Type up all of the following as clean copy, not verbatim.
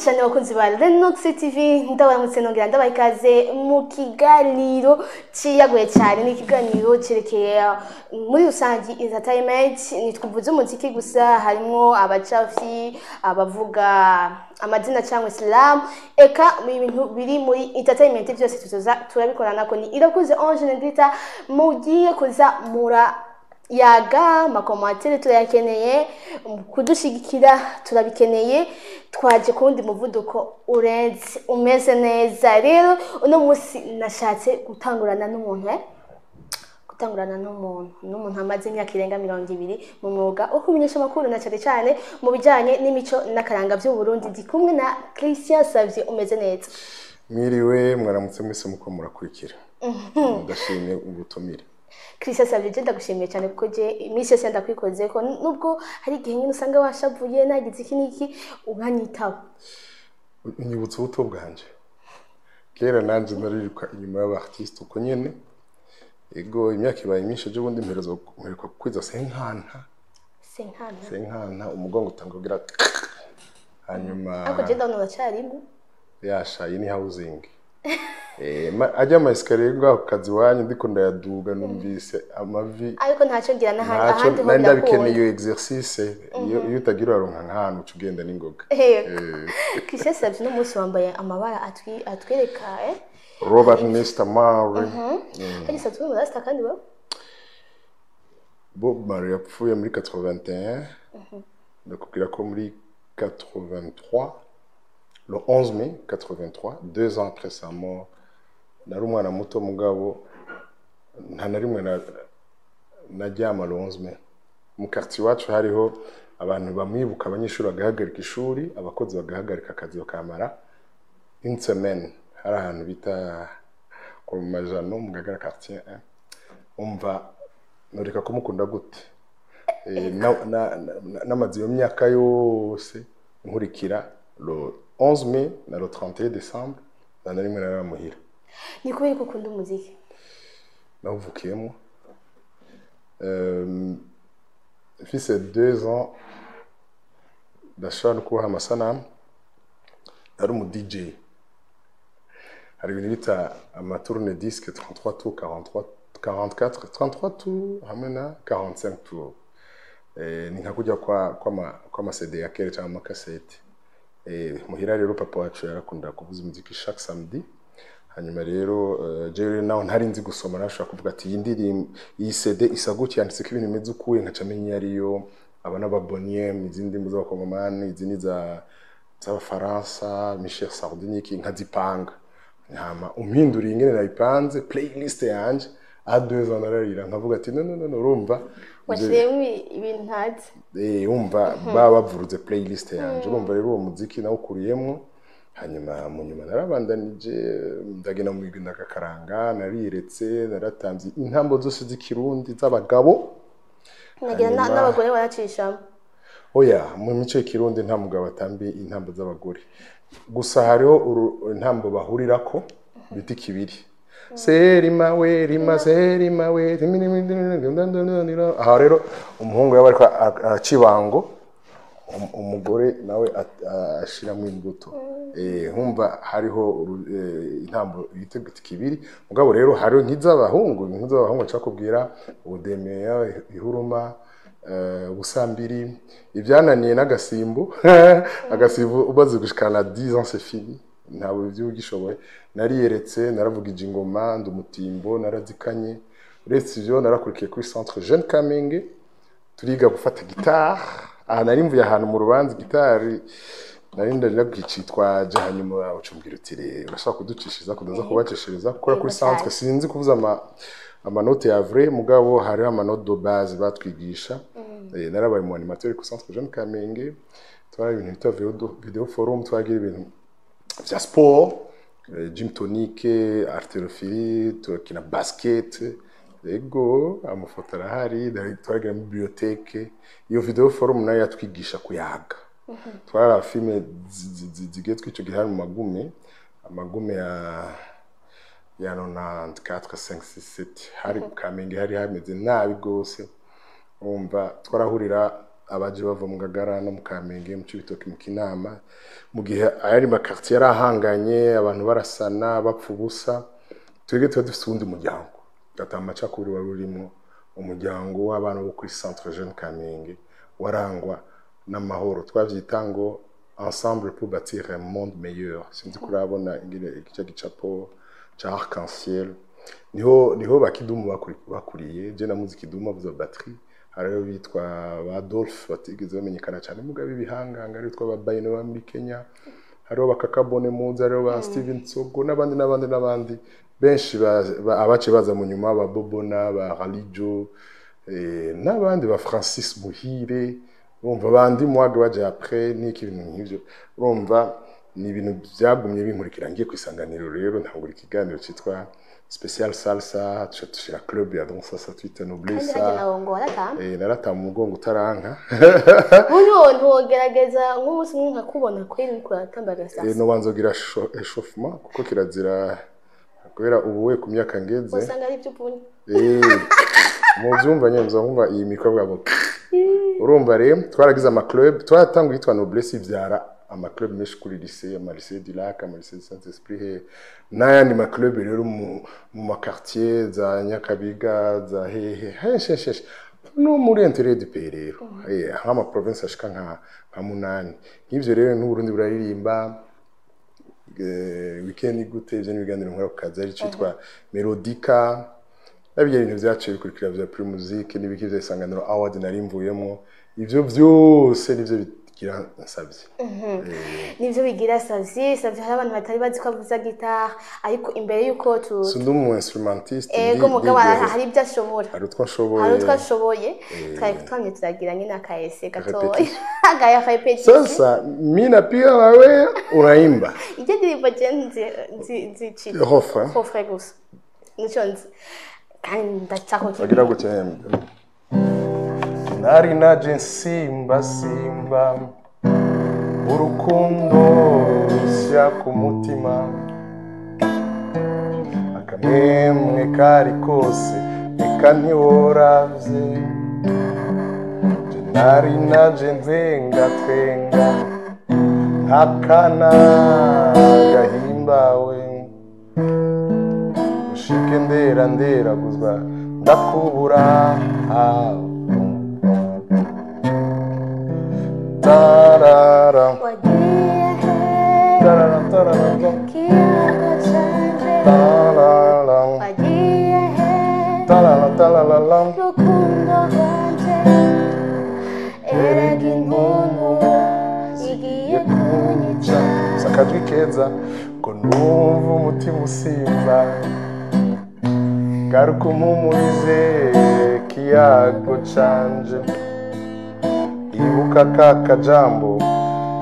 Cyane abakunzi ba Lenox TV, ndabaramutse nongera ndabaha ikaze mu kiganiro ciyaguye cyane. Ni ikiganiro cyerekeye muri rusange entertainment. Ntitwuvuze umuziki gusa, harimo abacafi, abavuga amazina cyangwa Islam, eka mu bintu biri muri entertainment byose tuzoza turabikorana ko ni Irakuze Ange Ndita. Mugiye kuza mura yaga ama commentaires, turayakeneye, kudushigikira turabikeneye. Twaje kuwundi muvuduko urenze, umeze neza. Rero uno munsi nashatse gutangurana n'umuntu, gutangurana n'umuntu amaze imyaka irenga 20 mu mwuga wo kumenyesha amakuru, na cyane cyane mu bijyanye n'imico n'akaranga by'u Burundi. Ndi kumwe na Christian Savye. Umeze neza? Mwiriwe, mwaramutse mwese muko murakurikira. Ndashimye ubutumire. Christian Savye, je ndagushimiye cyane kuko je iminsi yose ndakwikoze ko, nubwo hari igihe nyine usanga washavuye, nagize iki n'iki, ukanyitaba. Unyibutsa ubuto bwanje. Kera nanje nariruka inyuma y'aba artiste uko nyene. Ego, imyaka ibaye myinshi. Ejo bundi mperuka kwiza senkanta. Senkana? Senkanta, umugongo utanga kugira hanyuma. Ariko je ndabona uracarimo. Yasha, iyi ni housing. Ajya ama escalier ngaho ku kazi iwanyu, ndiko ndayaduga numvise amavi. Ariko ntacyo ngira n'ahandi Ntaco. ahandi ho Nari ndabikeneye. birakunda. Iyo exercice, iyo utagira uraronka nk'ahantu uca ugenda n'ingoga. Yego. Christian Savye, uno munsi wambaye amabara atwereka Robert Nesta Marley. Hari satwe mu rasta kandi wewe. Bob Marley yapfuye muri 81. Ndakubwira ko muri 83, le 11 mai 83, 2 ans après sa mort, nari umwana muto, mugabo nta na rimwe naryama le 11 mai. Mu quartier iwacu hariho abantu bamwibuka, abanyeshuri bagahagarika ishuri, abakozi bagahagarika akazi, bakamara une semaine. Hari ahantu bita ku Majano mu Ngagara quartier 1. Umva, noreka kumukunda gute? Namaze iyo myaka yose nkurikira le 11 mai na le 31 décembre, nta na rimwe naramuhira. Ni kubera ko ukunda umuziki? Nawuvukiyemo. Mfise 2 ans ndashobora no kubaha amasanamu, nari umu DJ. Hari ibintu bita ama tourne-disque 33 tours, 43, 44, 33 tours hamwe na 45 tours. Ni nka kujya kwa kwama CD ya kera cyangwa amakasete. Muhira rero papa wacu yarakunda kuvuza umuziki chaque samedi. Hanyuma rero jewe naho ntari nzi gusoma, nashobora kuvuga ati iyi ndirimbo, iyi CD isa gutya, yanditseko ibintu bimeze ukuye, nkaca menya iyo ariyo. Aba n'ababoniem, izindi ndirimbo z'abakongomani, izindi za z'abafaransa, Michel Sardinique, nkazipanga, hama umpinduriye ingene nayipanze playlist yanje, à 2 ans nararira nkavuga ati no, no, no, no, urumva. Washyiriyemo ibintu ntazi. Umva, baba bavuruze playlist yanje. Urumva rero uwo muziki nawukuriyemo. Hanyuma mu nyuma narabandanije, ndagenda mu migwi, ndagakaranga, nariretse, naratanze intambo zose z'ikirundi z'abagabo. Nagira n'abagore baracishamo? Oya, mu mico y'ikirundi nta mugabo atambi intambo z'abagore. Gusa hariho intambo bahurirako bita ikibiri: serima we rima, serima we rimi, rimi, rimi, rimi, rimi. Aha rero umuhungu yaba ariko araca ibango, umugore nawe ashiramo imbuto. Nkumva hariho intambo bita kibiri. Mugabo rero hariho nk'iz'abahungu nshaka kubwira: ubudemeya, ihuruma, ubusambiri, ibyananiye n'agasimbo. Agasimbo umaze gushikana 10 ans, c'est fini, ntabwo ibyo ugishoboye. Nariyeretse, naravugije ingoma, ndi umutimbo, narazikanye. Uretse ivyo, narakurikiye kuri Centre Jeune Kamenge, turiga gufata gitare. Aha nari mvuye ahantu mu rubanza, gitari nari ndagicitwaje. Hanyuma ucumbwira uti rero urashobora kuducishiriza, kudaza kubacishiriza gukora kuri Yego cyane. centre. Sinzi kuvuza ama amanote ya vrai, mugabo hariho ama note de base batwigisha. Narabaye mu animateur ku Centre Jeune Kamenge. Twari ibintu bita video forum, twagira ibintu vya sport, gym tonique, haltérophilie, turakina basket. Ego, amafoto arahari. Twaragira muri bibliothèque. Iyo video forum nayo yatwigisha kuyaga. Twarara filme zigiye tw'ico gihe, hari mu magume, amagume ya 94, 5, 6, 7. Hari Kamenge, hari hameze nabi gose. Umva, twarahurira abaje bava mu Ngagara no mu Kamenge, mu Cibitoke, mu Kinama, mu gihe ayari ma quartier yarahanganye, abantu barasana bapfa ubusa. Twebwe tuba dufite uwundi muryango ata amacakubiri wari urimo. Umuryango w'abana bo kuri Centre Jeune Kamenge warangwa n'amahoro, twavyita ngo "Ensemble pour bâtir un monde meilleur". Sinzi ko urabona ingene igice gicapo ca arc-en-ciel. Niho bakidumu bakuriye. Je namuzi Kidumu avuza batterie, hariho bitwa ba Adolphe batigeze bamenyekana cyane mugabo ibihanganga, hariho bitwa ba Bayino ba muri Kenya, hariho bakakabone muzi, hariho ba Steven Tsogo n'abandi n'abandi n'abandi benshi abace baza mu nyuma, ba Bobona, ba Ralijo, n'abandi ba Francis Muhire. Urumva bandi mwage baje après n'iki, ibintu nk'ivyo. Urumva ni ibintu byagumye binkurikira. Ngiye kwisanganiro rero ntangura ikiganiro cyitwa Special Salsa, tuca dushira club ya danse salsa twita Kandi Noblessa. Hajya nawe ngo waratamba? Naratamba umugongo utaranka. Buno ntiwogerageza nk'umunsi umwe nkakubona kweri uriko uratamba agasasa? Nobanza kugira échauffement, kuko kirazira kubera ubu we ku myaka ngeze. Usanga ari ibyo upfunye. Mu byumva nyine muza nkumva iyi mikoro bwa ngo. Urumva rero twaragize ama club, twaratanguye yitwa Noblesse, ivyara ama club menshi kuri lycée, ama lycée du Lac, ama lycée Saint Esprit, he n'ayandi ma club rero mu ma quartier za Nyakabiga, za hehe, henshi henshi henshi, no muri intérieur du pays rero, nk'ama province ashika nka munani nk'ivyo rero. N'Uburundi buraririmba, weekend gute, ivyo n'ibiganiro nkora ku kazi ari citwa Melodica. Nabyo ibintu byaciye bikurikira vya Primusic n'ibiki vya Isanganiro Award nari mvuyemo, ivyo byose nivyo bigira nsavye. Nivyo bigira Savye. Savye, hari abantu batari bazi ko avuza gitari, ariko imbere y'uko tu Sindi umu instrumentiste. Ego, mugabo hari ibyo ashobora. Hari utwo nshoboye. Hari utwo ashoboye. Twari twamye turagira nyine akaese gatoya, Répétition. agaya répétition. Sasa mi napiga wewe unaimba. Ibyo ndirimbo je nzi nzi nzi Refrain. Refrain gusa nico nzi, kandi ndacako. Bagira gutya: nari naje nsimba simba, urukundo rusya ku mutima, akamwemwe kari kose, reka ntiworavye. Je nari naje nzenga twenga nk'akana gahimbawe, ushike ndera nderaguzwa ndakubura. Tarara. Wagiye he? Tarara tarara. Kiyago canje. Tarara. Wagiye he? Tarara tarara. Rukundo rwanje, erega intuntu igiye kunyica. Gusa akajwi keza ko numva umutima usimba, garuka umpumurize kiyago canje, ibuka ka kajambo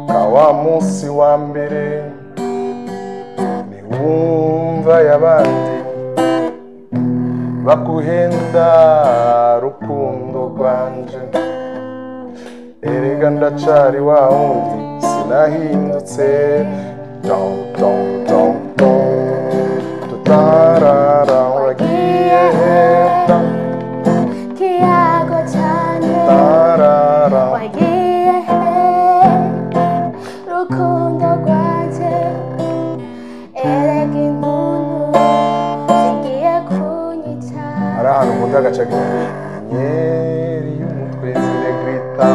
ka wa munsi wa mbere, niwumva y'abandi baguhenda, rukundo rwanje, erega ndacari wa wundi, sinahindutse. Don don don don tarara, wagiye he? Kiyago canje. Tarara. Wagiye he, rukundo rwanje, erega intuntu zigiye kunyica. Hari ahantu nkunda agace inyeri y'umutwe zinegrita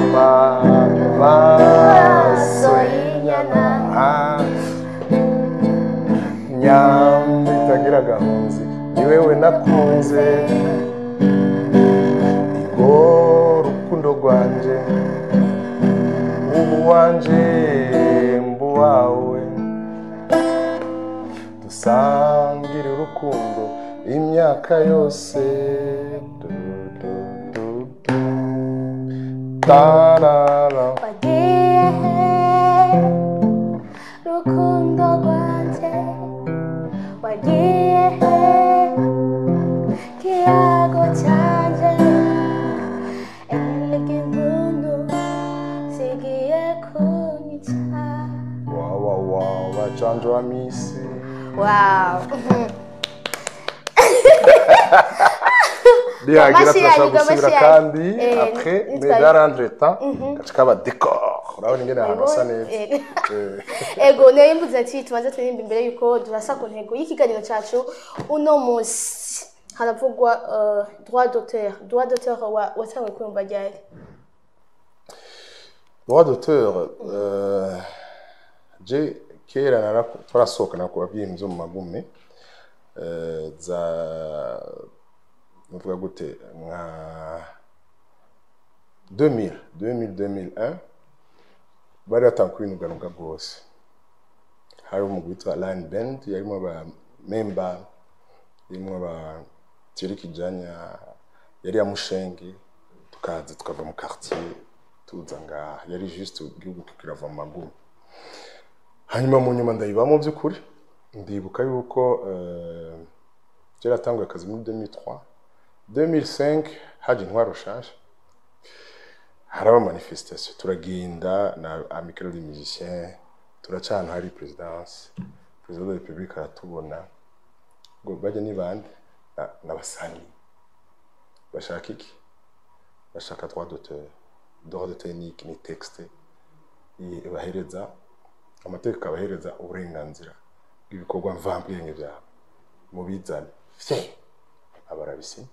maso y'inyana. Ah. Nyambi itagira agahunzi, ni wewe nakunze, igo rukundo rwanje, ubu wanje mbu wawe, dusangire urukundo imyaka yose. Du, du, du, du. Tarara. Wagiye he, rukundo rwanje, wagiye he, kiyago canje, erega intuntu zigiye kunyica. Wa wa wa wachanjwa misi. Wow. Bihagira Amashi turashobora yanyu, gusubira amashi yanyu. kandi après, mais nitwaye. dans l'entretemps gaca kaba décor, urabona ingene ahantu hasa neza. Ego, niyo mvuze ati tubanze turirimba imbere yuko turasa ku ntego y'ikiganiro cyacu uno munsi. Haravugwa droit d'auteur. Droit d'auteur watanguye kumva ryari? Droit d'auteur, je kera twarasohokana ku babyeyi byo mu magume, za nuvuga gute, nka 2000, 2000, 2001, bari batanga kwinuganuga rwose. Hari umugwi witwa Line Band, yarimo aba member, yarimo aba Thierry Kijanya, yari ya Mushenge. Tukaza tukava mu quartier tuza ngaha, yari juste igihugu kirava mu magume. Hanyuma mu nyuma ndayibamo by'ukuri. Ndibuka yuko kera akazi muri 2003, 2005 haje intwaro nshasha, haraba manifestation, turagenda na Amicale des musiciens, turaca ahantu hari présidence. Président de la République aratubona ngo bajya ni bande? N'abasani bashaka iki? Bashaka droit d'auteur. Droit d'auteur ni iki? Ni texte ibahereza amategeko, abahereza uburenganzira bw'ibikorwa mvabwenge byabo, mubizane fye abarabisi.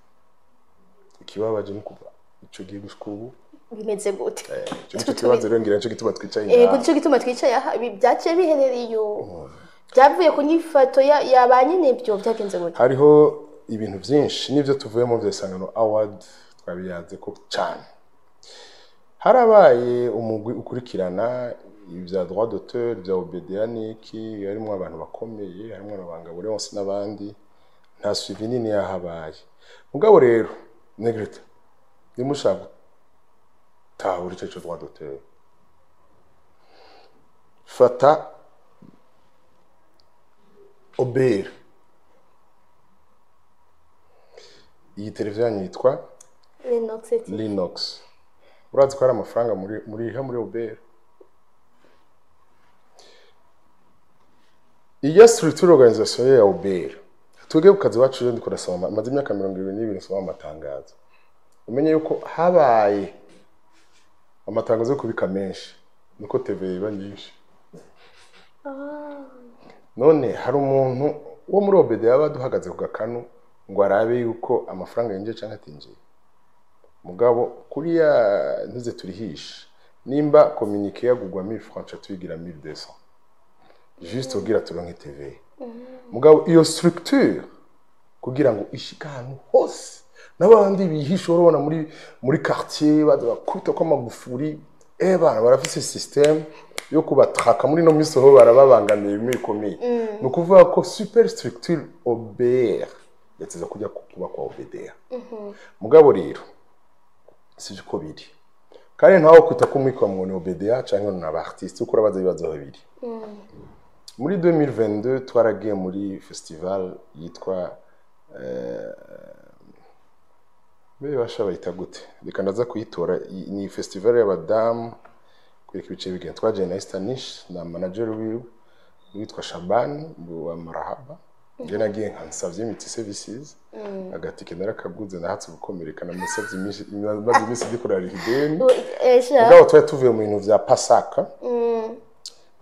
Ikibabaje ni kuva ico gihe gushika ubu Bimeze gute? Ico nico kibazo rero, ngira nico gituma twicaye Ego. ngaha. Nico gituma twicaye aha. Ibi byaciye biherereye iyo byavuye ku nyifato ya ba nyine, ibyo byagenze gute? Hariho ibintu byinshi n'ibyo tuvuyemo bya Isangano Award twabiyaze ko cyane. Harabaye umugwi ukurikirana ibya droit d'auteur bya OBDA niki, harimo abantu bakomeye, harimo abangabo Leonce n'abandi. Nta suivi nini yahabaye. Mugabo rero Negrete, nimushaka gutahura ico cyo droit d'auteur, fata OBR, iyi televiziyo yanyu yitwa Lennox TV. Linux. Urazi ko hari amafaranga muri OBR? Iyo structure organisation ya OBR, twebwe ku kazi wacu rero ndiko ndasoma, maze imyaka 22 nsoma amatangazo, umenye yuko habaye amatangazo yo kubika menshi niko TV iba nyinshi. None hari umuntu wo muri OBD yaba duhagaze ku gakanu ngo arabe yuko amafaranga yinjiye cyangwa atinjiye? Mugabo kuriya ntuze turihisha, nimba communiqué yagugwa 1000 francs, tuyigira 1200 juste kugira turonke TV. Mugabo iyo structure kugira ngo ishike ahantu hose n'abandi bihisha, urabona muri quartier baza bakubita ko amagufuri, bana barafise système yo kubatraka. Muri no minsi ho barababangamiye bimwe bikomeye. Ni ukuvuga ko super structure OBR yateza kujya kuba kwa OBDA. Mugabo rero sivyo ko biri, kandi ntawe kwita ko umwikwa ngo ni OBDA canke ni aba artiste, uko urabaza ibibazo aho biri. Muri 2022 twaragiye muri festival yitwa mbe basha bayita gute, reka ndaza kuyitora. Ni festival y'abadamu kwereka ibice bigenda. Twagiye na Estanish na manager wiwe witwa Shaban wa Marahaba. Njye nagiye nka Nsavye Imiti Services, agatike narakaguze, nahatse gukomereka, namusavye iminsi, maze iminsi ndikorera ideni. Esha. Mugabo twari tuvuye mu bintu vya Pasaka,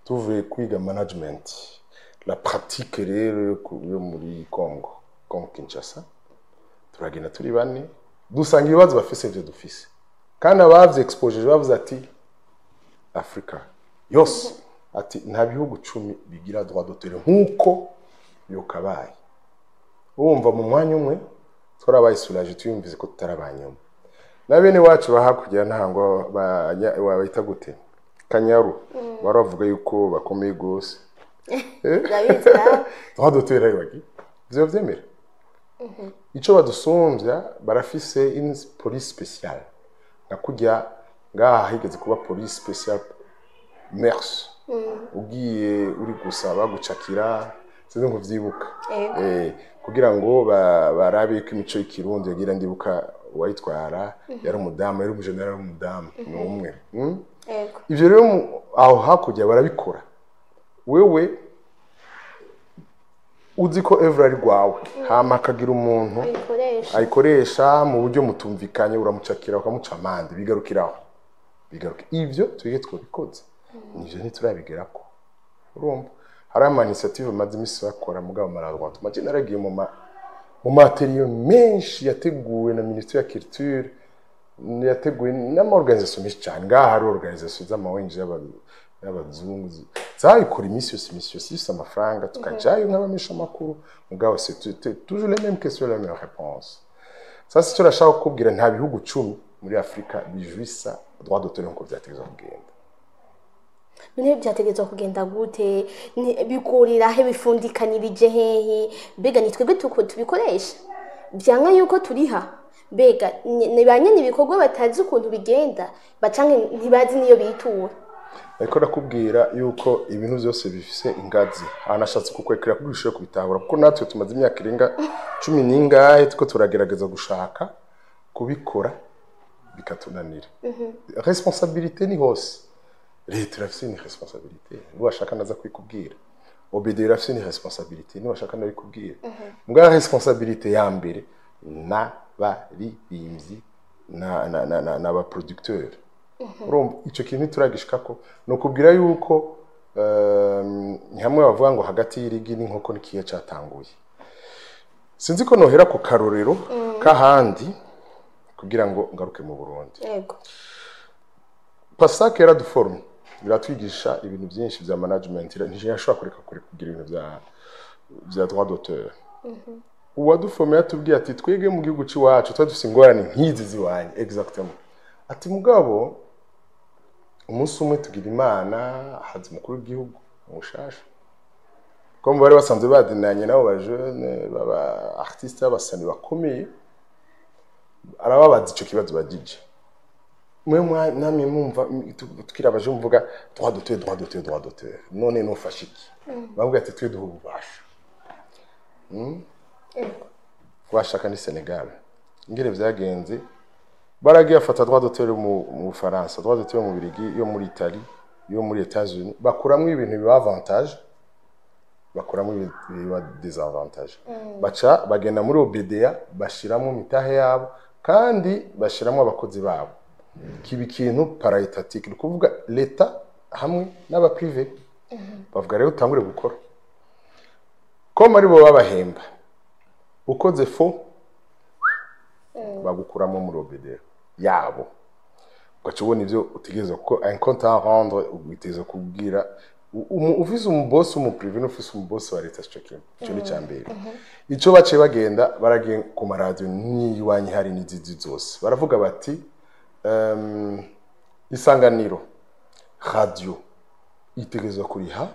tuvuye kwiga management la pratique rero yo muri Congo, Congo Kinshasa. Turagenda turi bane, dusanga ibibazo bafise ivyo dufise, kandi abavye exposure bavuze ati Afrika yose, ati nta bihugu 10 bigira droit d'auteur nk'uko yokabaye. Urumva mu mwanya umwe twarabaye soulagé, tuyumvise ko tutarabanyuma na bene wacu ba hakurya ntango bayita gute, Kanyaru, baravuga yuko bakomeye gose. Ndabizi nawe. Droit d'auteur ayo bagi ivyo vyemera ico badusumbya, barafise une police spéciale nka kurya ngaha higeze kuba police spéciale mers, ugiye uri gusaba gucakira, sinzi ngo vyibuka. Ego. Kugira ngo barabe ko imico y'ikirundi yagira. Ndibuka uwayitwara yari umudamu, yari umujenerali w'umudamu, ni umwe. Ego. Ivyo rero aho hakurya barabikora. Wewe Uzi ko œuvre ari rwawe, hama akagira umuntu ayikoresha ayikoresha mu buryo mutumvikanye, uramucakira, ukamuca amande, bigarukiraho, bigaruka. Ivyo twige twabikoze, nivyo ntiturabigerako. Urumva hari ama initiative maze imisi bakora, mugabo maradwa tumaje naragiye mu ma atelier menshi yateguwe na Ministère ya Culture, yateguwe n'ama organisation menshi cyane. Ngaha hari organisation z'ama ONG y'abazungu zabikora iminsi yose, iminsi yose ifise amafaranga, tukajayo nk'abamenyesha amakuru, mugabo c'est toujours les mêmes questions, les mêmes réponses. Sasa icyo nashaka kukubwira, nta bihugu 10 muri Afurika bijwisa droit d'auteur nkuko vyategerezwa kugenda. None byategerezwa kugenda gute? Bikurira he? Bifundikanirije hehe? Mbega ni twebwe tubikoresha byanka yuko turiha? Mbega ni ba nyene ibikorwa batazi ukuntu bigenda, bacanke ntibazi niyo bitura? Ariko ndakubwira yuko ibintu byose bifise ingazi. Aha nashatse kukwekera kugira ushobore kubitahura, kuko natwe tumaze imyaka irenga cumi n'ingahe tuko turagerageza gushaka kubikora, bikatunanira. Responsabilité ni hose. Leta irafise ni responsabilité, niwashaka naza kwikubwira. OBD irafise ni responsabilité, niwashaka ndabikubwira. Mbwa responsabilité ya mbere n'abaririmbyi n'aba producteur. Urumva icyo kintu ntituragishikako. Ni ukubwira yuko hamwe bavuga ngo hagati y'irigi n'inkoko n'ikiya cyatanguye. Sinzi ko nohera ku karorero k'ahandi kugira ngo ngaruke mu Burundi. Yego. PASAC yaraduforme, biratwigisha ibintu byinshi bya management. Ntiyashobora kureka kure kugira ibintu bya droit d'auteur. Uwaduforme yatubwiye ati: "Twebwe mu gihugu cy'iwacu twari dufite ingorane nk'izi ziwanyu exactement." Ati: "Mugabo umunsi umwe tugira Imana, haza umukuru w'igihugu mushasha." Ko mu bari basanzwe badinanye nabo ba jeune baba artiste b'abasani bakomeye, arababaza ico kibazo bagije: "Mwe namwe mwumva twira abaje muvuga droit d'auteur, droit d'auteur, droit d'auteur, none nufashe iki?" Bavuga ati: "Twe duha ububasha." Washaka ni Senegal ingene vyagenze, baragiye bafata droit d'auteur mu Bufaransa, droit d'auteur mu Birigi, yo muri Italie, yo muri États-Unis, bakuramwo ibintu biba avantage, bakuramo ibiba désavantage, baca bagenda muri OBDA, bashiramo mitahe yabo kandi bashiramo abakozi babo, kiba ikintu paraétatique, ni ukuvuga leta hamwe n'aba privé. Bavuga rero: "Utangure gukora ko ari bo babahemba, ukoze faux bagukuramo muri OBDA yabo." Ugaca ubona ibyo utegerezwa, kuko un compte à rendre utegerezwa kubwira ufise umubosi w'umu privé n'ufise umubosi wa leta, sico kimwe. Ico ni icya mbere. Ico baciye bagenda, baragiye ku maradiyo n'iwanyu hari n'izizi zose, baravuga bati: "Isanganiro radio itegerezwa kuriha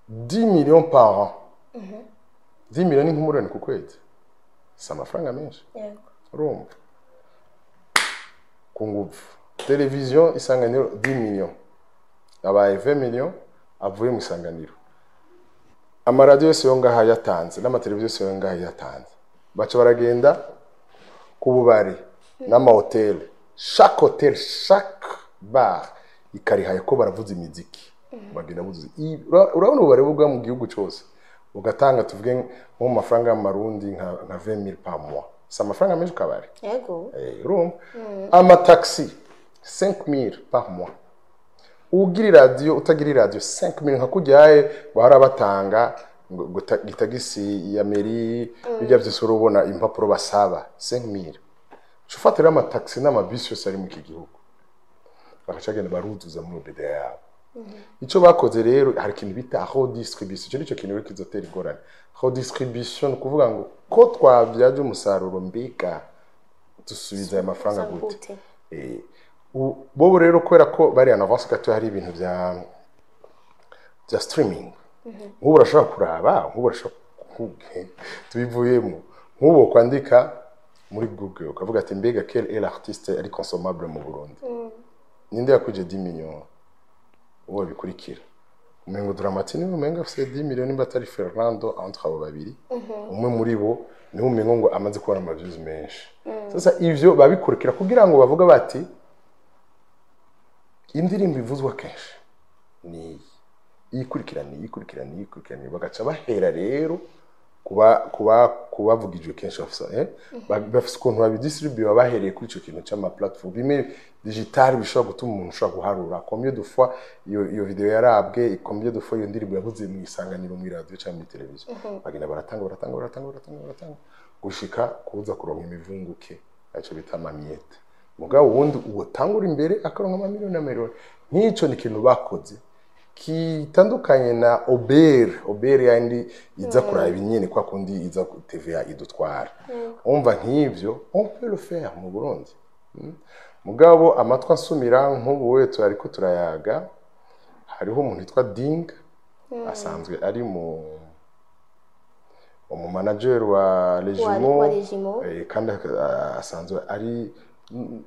10 millions par an." 10 millions ni nk'umuriyoni ku kwezi, si amafaranga menshi. Urumva ku nguvu televiziyo Isanganiro 10 millions abaye 20 millions avuye mu Isanganiro. Amaradiyo yose yo ngaha yatanze n'amateleviziyo yose yo ngaha yatanze. Baca baragenda ku bubare n'amahoteli, chaque hôtel, chaque bar ikarihaye ko baravuza imiziki, bagenda buzuza. Urabona ububare bwa mu gihugu cyose ugatanga, tuvuge nko mu mafaranga y'amarundi nka 20 000 par mois, si amafaranga menshi kabari. Urumva amataxi 5000 par mois, ugira iradiyo utagira iradiyo 5000, nka kujyaye bahora batanga ngo itagisi ya mairie, bijya byose urabona impapuro basaba 5000. Uca ufata rero amataxi n'amabisi yose ari mu iki gihugu, bagaca bagenda baruzuza muri OBD yabo. Icyo bakoze rero, hari ikintu bita redistribution. Icyo nicyo kintu rero kizotera ingorane. Redistribution ni ukuvuga ngo ko twabyaje umusaruro, mbega dusubiza aya mafaranga gute? Gute? Bobo rero kubera ko bari en avance gato, hari ibintu bya streaming. Nk'ubu urashobora kuraba, nk'ubu urashobora tubivuyemo, nk'ubu kwandika muri Google ukavuga ati: "Mbega quel est l'artiste ari consommable mu Burundi?" Ninde yakwije 10 millions uwo bikurikira? Umengo Drama T niwe umengo afise 10 millions, nimba atari Fernando, entre abo babiri umwe muri bo niwe umengo ngo amaze kubona ama views menshi. Sasa ivyo babikurikira kugira ngo bavuge bati: "Indirimbo ivuzwa kenshi ni iyi." Iyikurikirana, iyikurikirana, iyikurikirana, bagaca bahera rero kuba kubavugijwe kenshi bafise bafise ukuntu babidistribuye bahereye kuri ico kintu c'ama platform bimwe digital bishobora gutuma umuntu ushobora guharura combien de fois iyo video yarabwe, combien de fois iyo ndirimbo yabuze mu isanganiro, mu radio cyangwa muri televiziyo. Bagenda baratanga, baratanga, baratanga, baratanga, baratanga, gushika kuza kuronka imivunguke, aricyo bita ama miettes. Mugabo ubundi uwo tangura imbere akaronka amamiliyoni n'amiliyoni. Nk'ico ni ikintu bakoze kitandukanye na OBR. OBR yandi iza kuraba nyene kwa kundi iza ku TVA idutwara. Umva, nk'ivyo on peut le faire mu Burundi. Mugabo amatwi ansumira, nk'ubu we ariko turayaga, hariho umuntu witwa Ding asanzwe ari mu umu manager wa Wa Legimo. Legimo. Kandi asanzwe ari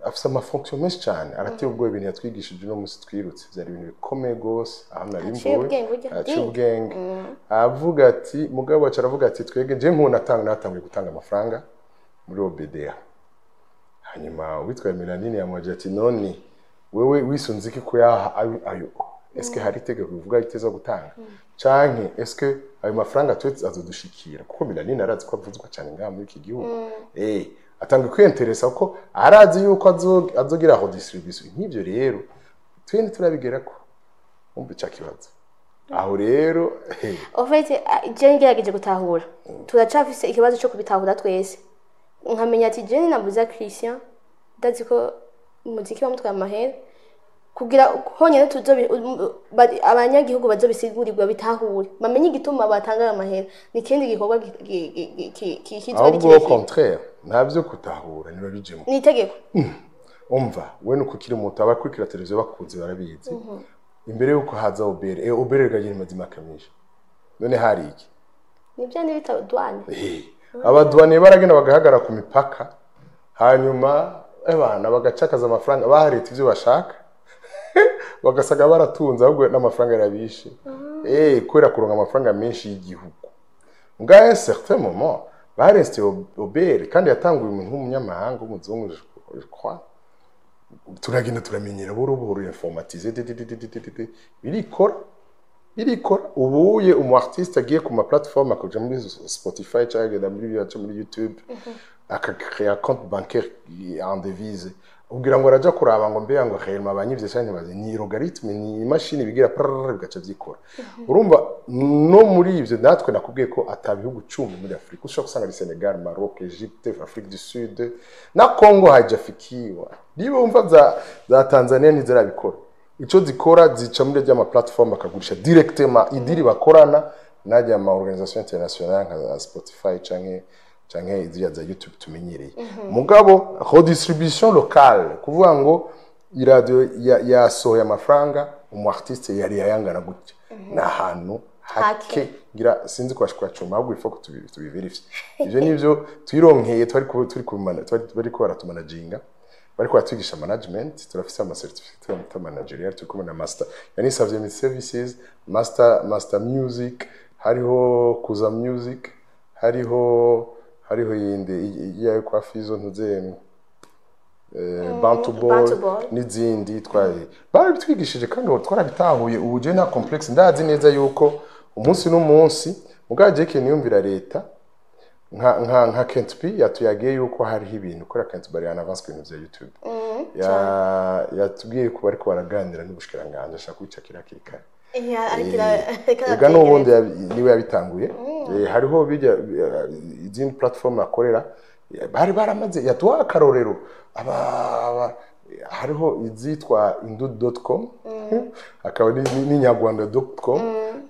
afise ama fonction menshi cyane, arateye ubwoba. Ibintu yatwigishije uno munsi twirutse byari ibintu bikomeye gose aho nari Aciye mvuye. ubwenge burya. Aciye Ding. ubwenge. Avuga ati, mugabo wacu aravuga ati twege je nk'ubu natanguye gutanga amafaranga muri OBDA. Hanyuma uwitwa Melanine yamwaje ati: "None wewe wisunze iki kuyaha ayo? Eske hari itegeko rivuga iteza gutanga, canke eske ayo mafaranga twe azodushikira?" Kuko Melanine arazi ko avuzwa cyane ngaha muri iki gihugu, atanga kwiyenteresa ko arazi yuko azogira redistribution. Nk'ivyo rero twe ntiturabigerako. Umva ica kibazo aho rero. En fait, je ngerageje gutahura, turacafise ikibazo cyo kubitahura twese. Nkamenya ati je nabuza Christian, ndazi ko umuziki wamutwaye amahera, kugira honyine tuzobi abanyagihugu bazobisigurirwa, bitahure, bamenye igituma batanga ayo mahera. Ni ikindi gikorwa kizoba ari Ahubwo au kirekire. contraire, ntavyo kutahura, ntibabijemo. Ni itegeko. Umva, we nuko ukiri muto, abakurikira televiziyo bakunze barabizi, imbere yuko haza OBR, OBR ikagira imaze imyaka myinshi. None hari iki? Ni bya bita douane. Abadouaniers baragenda bagahagarara ku mipaka, hanyuma abana bagacakaza amafaranga, baha leta ibyo bashaka, bagasaga baratunze, ahubwo n'amafaranga yarabishe, kubera kuronka amafaranga menshi y'igihugu. Ngaho un certain moment bareste OBR, kandi yatanguye umuntu w'umunyamahanga w'umuzungu, je crois. Turagenda turamenyera buhoro buhoro, informatiser, birikora, birikora. Ubuye umu artiste agiye ku ma plateforme, akaja muri Spotify cyangwa agenda muri byaca muri YouTube, akakrea compte bancaire en devise, ubwira ngo araja kuraba ngo mbega ngo réellement banyivye cyangwa ntibazi. Ni logarithme, ni imashini bigira prrrr, bigaca vyikora. Urumva, no muri ivyo natwe nakubwiye ko ata bihugu 10 muri Afrika ushobora gusanga ari Senegal, Maroc, Egypte, Afrique du Sud na Congo haijafikiwa. Niba wumva za Tanzania ntizirabikora. Ico zikora, zica muri rya ma plateforme, bakagurisha directement idiri bakorana najya ama organisation internationale nka Spotify canke iziriya za YouTube tumenyereye. Mugabo redistribution locale, kuvuga ngo iradiyo yasohoye amafaranga, umu artiste yari yayangana gutya, ni ahantu hake. Ngira sinzi ko bashobora cuma, ahubwo il faut que tubiverifye. Ivyo nivyo twironkeye, twari turi kubimana, twari bariko baratumanaginga, bariko baratwigisha management. Turafise ama certificat managerial, turi kumwe na master yanisavye mu services, master music, hariho kuza music, hariho yindi yayo kwa Fizo ntuze, Bantu Boy. Bantu Boy. N'izindi twari barabitwigishije kandi ubu twarabitahuye. Ubu je nta complexe, ndazi neza yuko umunsi n'umunsi mugabo je niyumvira leta nka Kent P yatuyagiye yuko hariho ibintu kubera Kent bari en avance ku bintu vya YouTube. Yatubwiye ko bariko baraganira n'ubushikiranganje, ashaka kubicakira hakiri kare. Ega n'ubundi niwe yabitanguye. Hariho bijya izindi platform akorera, bari baramaze yaduha akarorero, hariho izitwa indu.com, hakaba n'inyarwanda.com.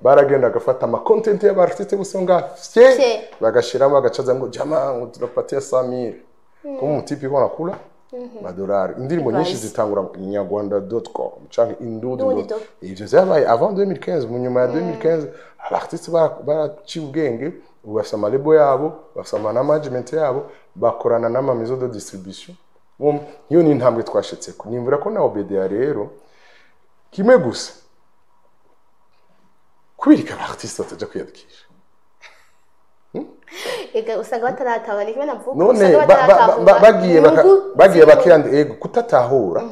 Baragenda bagafata ama content y'aba artiste bose nga fye Fye. bagashiramo, bagacaza ngo jama ngo tunapatia 100,000 kuma umutipe iko nakula madolari. Indirimbo nyinshi Advice. zitangura inyarwanda.com canke indudu. Ndundi dot. Ivyo vyabaye avant 2015. Mu nyuma ya 2015 aba artiste baraciye ubwenge. Ubu bafise ama label yabo, bafise ama management yabo, bakorana n'ama maison de distribution. Iyo ni intambwe twashitseko. Nimvura ko na OBDA rero kimwe gusa kubirika aba artiste bataja kwiyandikisha. Ega usanga bataratahura, ni kimwe navuga. None usanga bataratahura bagiye inyungu bagiye zirimo. bakiyandi. Ego, kutatahura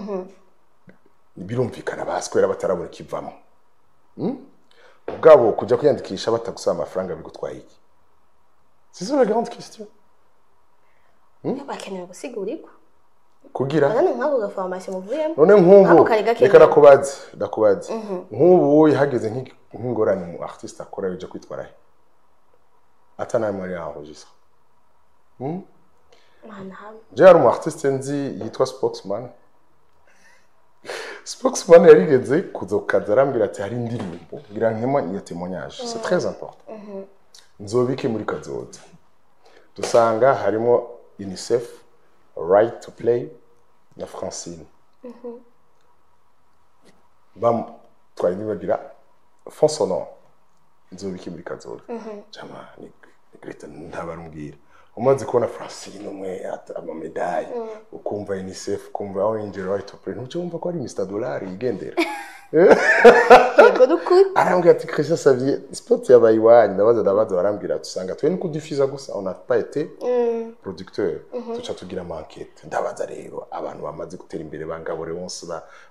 birumvikana, baswera batarabona ikivamo. Ubwabo kujya kwiyandikisha batagusaba amafaranga bigutwaye iki? C'est ça la grande question. Bakenewe gusigurigwa. Kugira none nk'ako gaformation muvuyemo none nk'ubu Ako kari gakenewe. Reka ndakubaze nk'ubu hageze nk'ingorane mu artiste akora, bija kwitwara he atanamwe ari enregistre? Mana hamwe. Je hari umu artiste nzi yitwa Spokesman. Spokesman yarigeze kuzokaza arambwira ati hari indirimbo ngira nkema iyo témoignage, c'est très important, nzobike muri kazoza. Dusanga harimo UNICEF, Right to Play na Francine bamutwaye, nibagira fond sonore, nzobike muri kazoza. Jama ni Greta ntabarumbwira, umaze kubona Francine umwe amamedaye, ukumva UNICEF, ukumva ONG Right to Play, ntuce wumva ko ari Mr Dollar yigendera. Yego, nukuri. Arambwira ati Christian Xavier, spot yabaye iwanyu. Ndabaza, barambwira ati usanga twe ni kudifuza gusa, on n'a pas été producteur. Tuca tugira ama enquête, ndabaza rero abantu bamaze gutera imbere, ba Ngabo Leonce,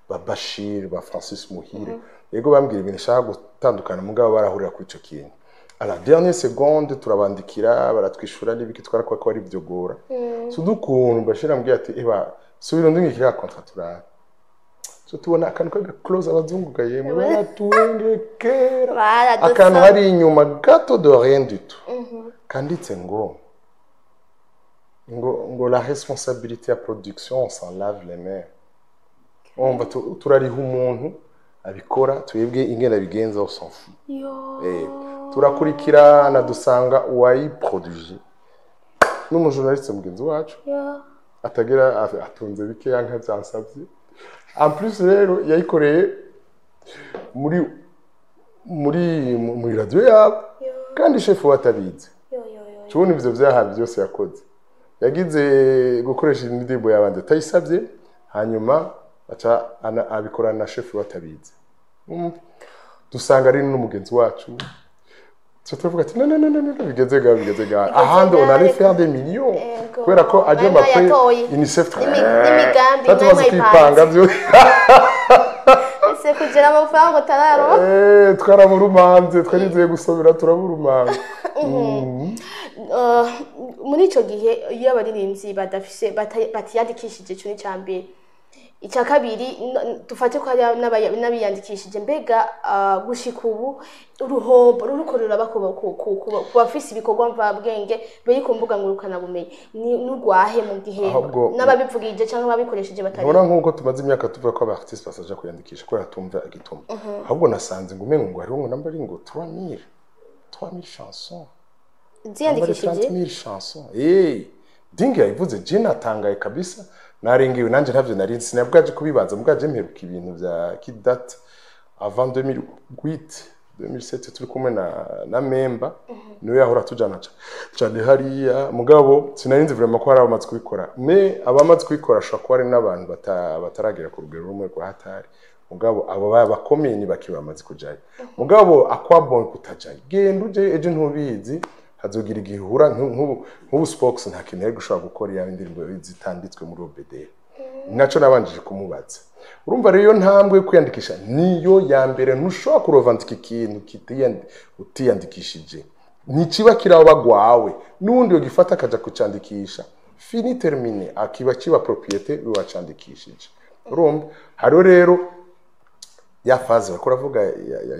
ba Bashir, ba Francis Muhire. Yego, bambwira ibintu nshaka gutandukana, mugabo barahurira kuri ico kintu. À la dernière seconde turabandikira, baratwishura n'ibiki, twarakora ko ari byo gora sudukuntu. Bashir ambwira ati eba subira ndungikira contrat turabe. So tubona akantu kaga clause, abazungu gayemwe baratuwengekera. Baradusaba. Akantu hari inyuma gato de rien du tout kanditse ngo la responsabilité ya production, on s'en lave les mains. Umva, turariha umuntu abikora, twebwe ingene abigenza on s'en fout. Yo. Turakurikirana, dusanga uwayiproduije n'umujournaliste mugenzi wacu. Yo. Atagira atunze bikeya nka byansabye. En plus rero yayikoreye muri radio yabo kandi shefu we atabizi. Yo yo yo. Tubona ivyo vyaha byose yakoze, yagize gukoresha indirimbo y'abandi atayisabye, hanyuma aca abikorana na shefu we atabizi. Dusanga ari n'umugenzi wacu. Tuca turavuga ati no no no no no, bigeze ga ahandi, on allait faire des millions. Ego. Kubera ko ajya Bari mapre bayatoye. UNICEF N'imigambi tumaze mwari kwipanga byo. Ese kugira amafaranga utararo. Twaraburumanze, twarizeye gusomera turaburumanga. Muri ico gihe iyo abaririmbyi badafise batiyandikishije, ico ni ica mbere. Icya kabiri, dufate ko hari n'abiyandikishije, mbega gushika ubu uruhombo ruriko ruraba ku bafise ibikorwa mvabwenge biri ku mbuga ngurukanabumenyi n'urwahe mu gihe Ahubwo- n'ababivugije cyangwa ababikoresheje batari Ntubona nk'uko tumaze imyaka tuvuga ko aba artiste basaja kwiyandikisha kubera tumva igituma? Ahubwo nasanze ngo umengo ngo hariho ngo namba ari ngo 3000 chansons. Ziyandikishije. 30 000 chansons. Dingi yabivuze, je natangaye kabisa, narengewe nanje, ntavyo nari nzi, sinabwaje kubibaza mubwaje mperuka ibintu vya qui date avant 2008, 2007, turi kumwe na Memba, niwe yahora tujana cane hariya. Mugabo sinari nzi vraiment ko hari abamaze kubikora, mais abamaze kubikora ashobora kuba ari n'abantu bataragera ku rugero rumwe rwa hatari. Mugabo abo baba bakomeye ni bake bamaze kujayo. Mugabo akwabon kutajayo, genda uje ejo, ntubizi, hazogira igihe uhura nk'ubu Spox nta kintu yari gushobora gukora iyo indirimbo zitanditswe muri OBD. Naco nabanjije kumubaza. Urumva rero iyo ntambwe yo kwiyandikisha niyo ya mbere. Ntushobora kurovandika ikintu utiyandikishije, ntikiba kiraba gwawe, n'uwundi yogifata akaja kucandikisha, fini terminé, akiba kiba propriété wacandikishije. Urumva hariho rero ya phase bariko baravuga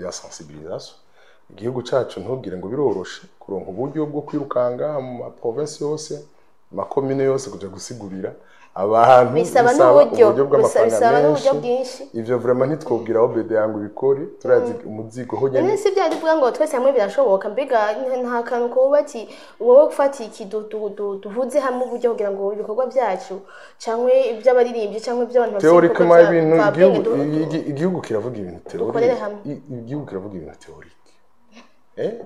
ya sensibilisation. Igihugu cacu, ntubwire ngo biroroshe kuronka uburyo bwo kwirukanga mu ma province yose, mu makomine yose, kuja gusigurira abantu. Bisaba n'uburyo, bw'amafaranga bisaba n'uburyo menshi. Bwinshi. Ivyo vraiment ntitwobwira aho bede yangu ibikore, turazi umuzigo ho nyene. None si bya bivuga ngo twese hamwe birashoboka? Mbega nta kantu kuba ati wowe gufata iki duhuze hamwe uburyo kugira ngo ibikorwa byacu cyangwa iby'abaririmbyi cyangwa iby'abantu bafite ibikorwa Théoriquement ibintu mvabwenge igihugu igihugu kiravuga ibintu dukorere théorique. Hamwe. Igihugu kiravuga ibintu théorique,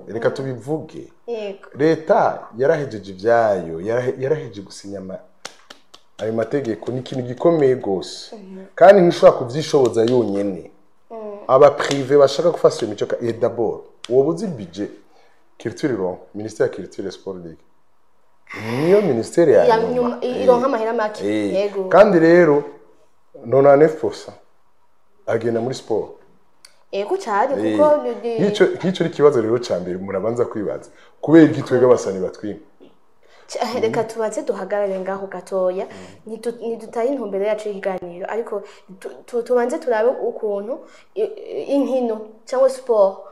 reka tubivuge. Yego. Leta yarahejeje ibyayo, yarahejeje gusinya ayo mategeko. Ni ikintu gikomeye rwose kandi ntishobora kuvyishoboza yonyene. Aba privé bashaka gufasha iyo mico et d'abord woba uzi budget culture ironka, ministère ya culture et sport ligue niyo ministère ya ya nyuma nyuma ironka amahera make. Yego. Kandi rero 99% agenda muri sport. Ego cyane, kuko Nk'icyo ni ikibazo rero ca mbere murabanza kwibaza: kubera iki twebwe abasani batwima? Reka tubanze duhagarare ngaho gatoya. Ntidutaye intumbero yacu y'ikiganiro, ariko tubanze turabe ukuntu inkino cyangwa siporo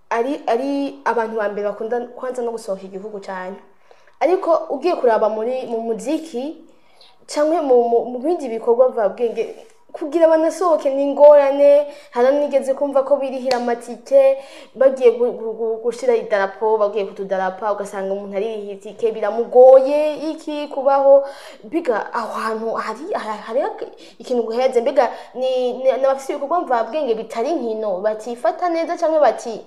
ari abantu ba mbere bakunda kwanza no gusohoka igihugu cyane. Ariko ugiye kuraba muri mu muziki cyangwa mu bindi bikorwa mvabwenge, kugira banasohoke ni ingorane. Hari nigeze kumva ko birihira amatike bagiye gushira idarapo, bagiye kutudarapa, ugasanga umuntu aririha itike, biramugoye iki kubaho. Mbega aho hantu hari ikintu guheze? Mbega ni n'abafise ibikorwa mvabwenge bitari inkino batifata neza, cyangwa bati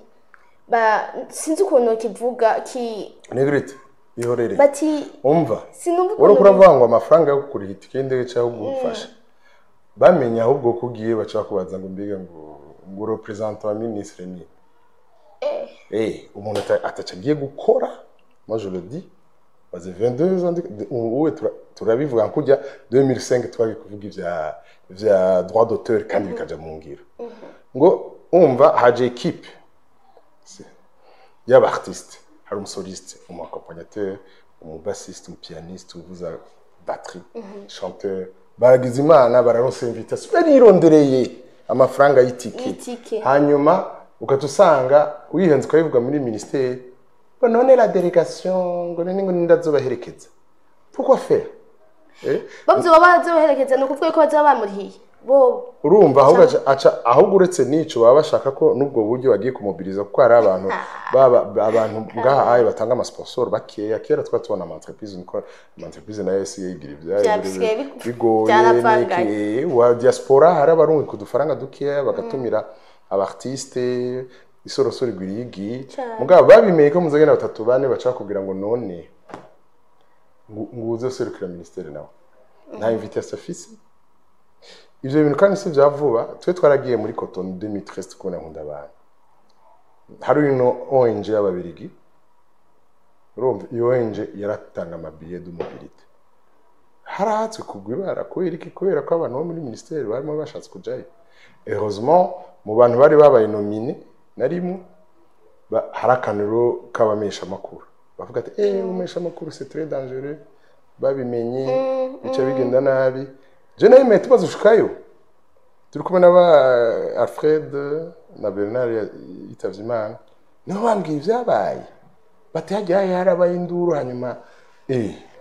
ba, sinzi ukuntu kivuga ki? Negrite, ihorere. Bati Umva, sinumva wari ukuntu. Kuravuga ngo amafaranga yo kugura itike y'indege cyangwa gufasha bamenya, ahubwo ko ugiye baca bakubaza ngo mbega ngo représentant wa ministre ni umuntu ataca agiye gukora. Moi je le dis, maze 22 ans ubu turabivuga kujya 2005 twagiye kuvuga ivya droit d'auteur, kandi bikaja mu ngiro. Ngo umva, haje équipe y'aba artiste, hari umusoliste, umu accompagnateur, umubassiste, umupianiste, uvuza batterie, chanteur. Baragize imana bararonse invitation, barirondereye amafaranga y'itike. Y'itike. Hanyuma ugaca usanga wihenze ukabivuga muri ministère ngo none la délégation, ngo none ngo nindazobaherekeza, pourquoi faire? Bavuze baba bazobaherekeza, ni ukuvuga ko bazaba bamurihiye bo? Urumva, ahubwo aca ahubwo uretse n'ico baba bashaka ko n'ubwo buryo bagiye kumobiriza, kuko hari abantu baba abantu ngaha aye batanga amasponsor bakeya. Kera twari tubona ama entreprise, niko ama entreprise nayo yasigaye yigira ibyayo. Byasigaye bigoye. Byaravanganye. N'iki, wa diaspora hari abarungi kudufaranga dukeya bagatumira aba artiste, isorosoro igwira iyigiye. Cane. Mugabo babimenye ko muzagenda batatu bane, baca bakubwira ngo none ngo uze userukira ministère nawe nta invitation afise. Ivyo bintu kandi si vya vuba. Twe twaragiye muri Cotonou 2013 kubona nkunda abantu, hari ino ONG y'ababirigi. Urumva, iyo ONG yaratanga amabillets de mobilité, harahatswe kugwa ibara. Kubera iki? Kubera ko abantu bo muri ministère barimo bashatse kujayo. Heureusement, mu bantu bari babaye nominés narimo. Hari akantu k'abamenyesha amakuru bavuga ati: "Eh, umesha amakuru, c'est très dangereux, babimenye bica bigenda nabi." Je nayemeye, tumaze gushikayo turi kumwe n'aba Alfred na Bernard yitavye Imana, niho bambwiye ibyabaye, bati hagiye harabaye induru. Hanyuma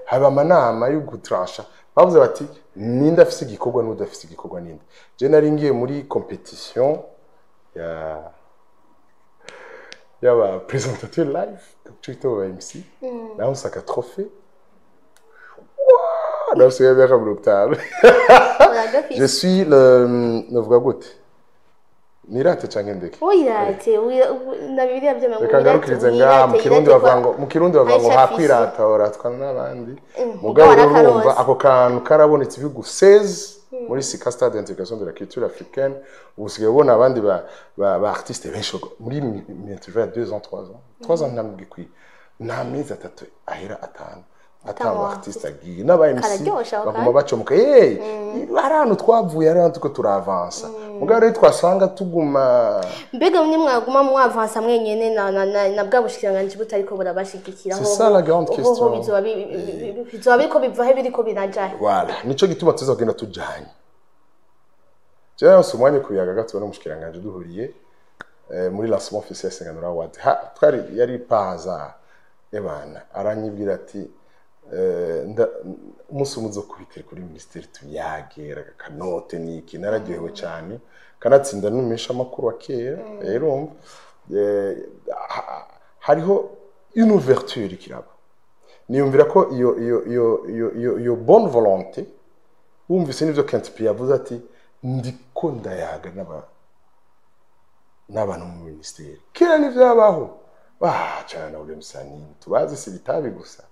haba amanama yo gutrancha, bavuze bati: "Ninde afise igikorwa n'udafise igikorwa ninde?" Je nari ngiye muri compétition ya y'aba présentateur live, cyo ba MC, naho nsaka trophée. Ouah, naho nsigaye imyaka 50. Uragafise. Je suis le, navuga gute, nirate canke ndeke? Wirate, na Bibiliya byemeye ngo Reka wirate, ngarukirize ngaha. Mu wirate, Kirundi wirate bavuga ngo, mu Kirundi bavuga ngo Aisha afise. Hakwirata uratwa n'abandi. Mugabo Mugabo rero arakaronse. urumva, ako kantu karabonetse ibihugu 16 muri SICA, Stade d'intégration de la culture africaine. Ubu usigaye ubona abandi ba artiste benshi muri intervalle ya 2 ans, 3 ans, 3 ans ntabwo ikwiye, nta mezi 3 ahera 5 atanga Atanga artiste agiye n'aba MC. Kararyoshe ako. Baguma bacomoka. Hey, hari ahantu twavuye, hari ahantu turiko turavansa, mugabo rero twasanga tuguma. Mbega mwe mwaguma mwavansa mwenyene na bwa bushikiranganji butariko burabashigikira? C'est ça la grande question. Bizoba bizoba biriko biva he, biriko birajahe? Voilà, nico gituma tuza kugenda tujanye. Jewe yose umwanya kuyaga gato n'umushikiranganje duhuriye muri lancement officiel Senganura Award, ha twari yari par hasard, ebana aranyibwira ati umunsi umwe uzokubitira kuri ministère tuyagera kanote niki. Nararyohewe cyane, kanatsinda n'umesha amakuru wa kera. Rero urumva, hariho une ouverture kiraba. Niyumvira ko iyo bonne volonté, wumvise n'ivyo Kent P yavuze ati: "Ndiko ndayaga n'abantu mu ministère." Kera nivyabaho bacana na uriya musani tubazi, si bitabi gusa.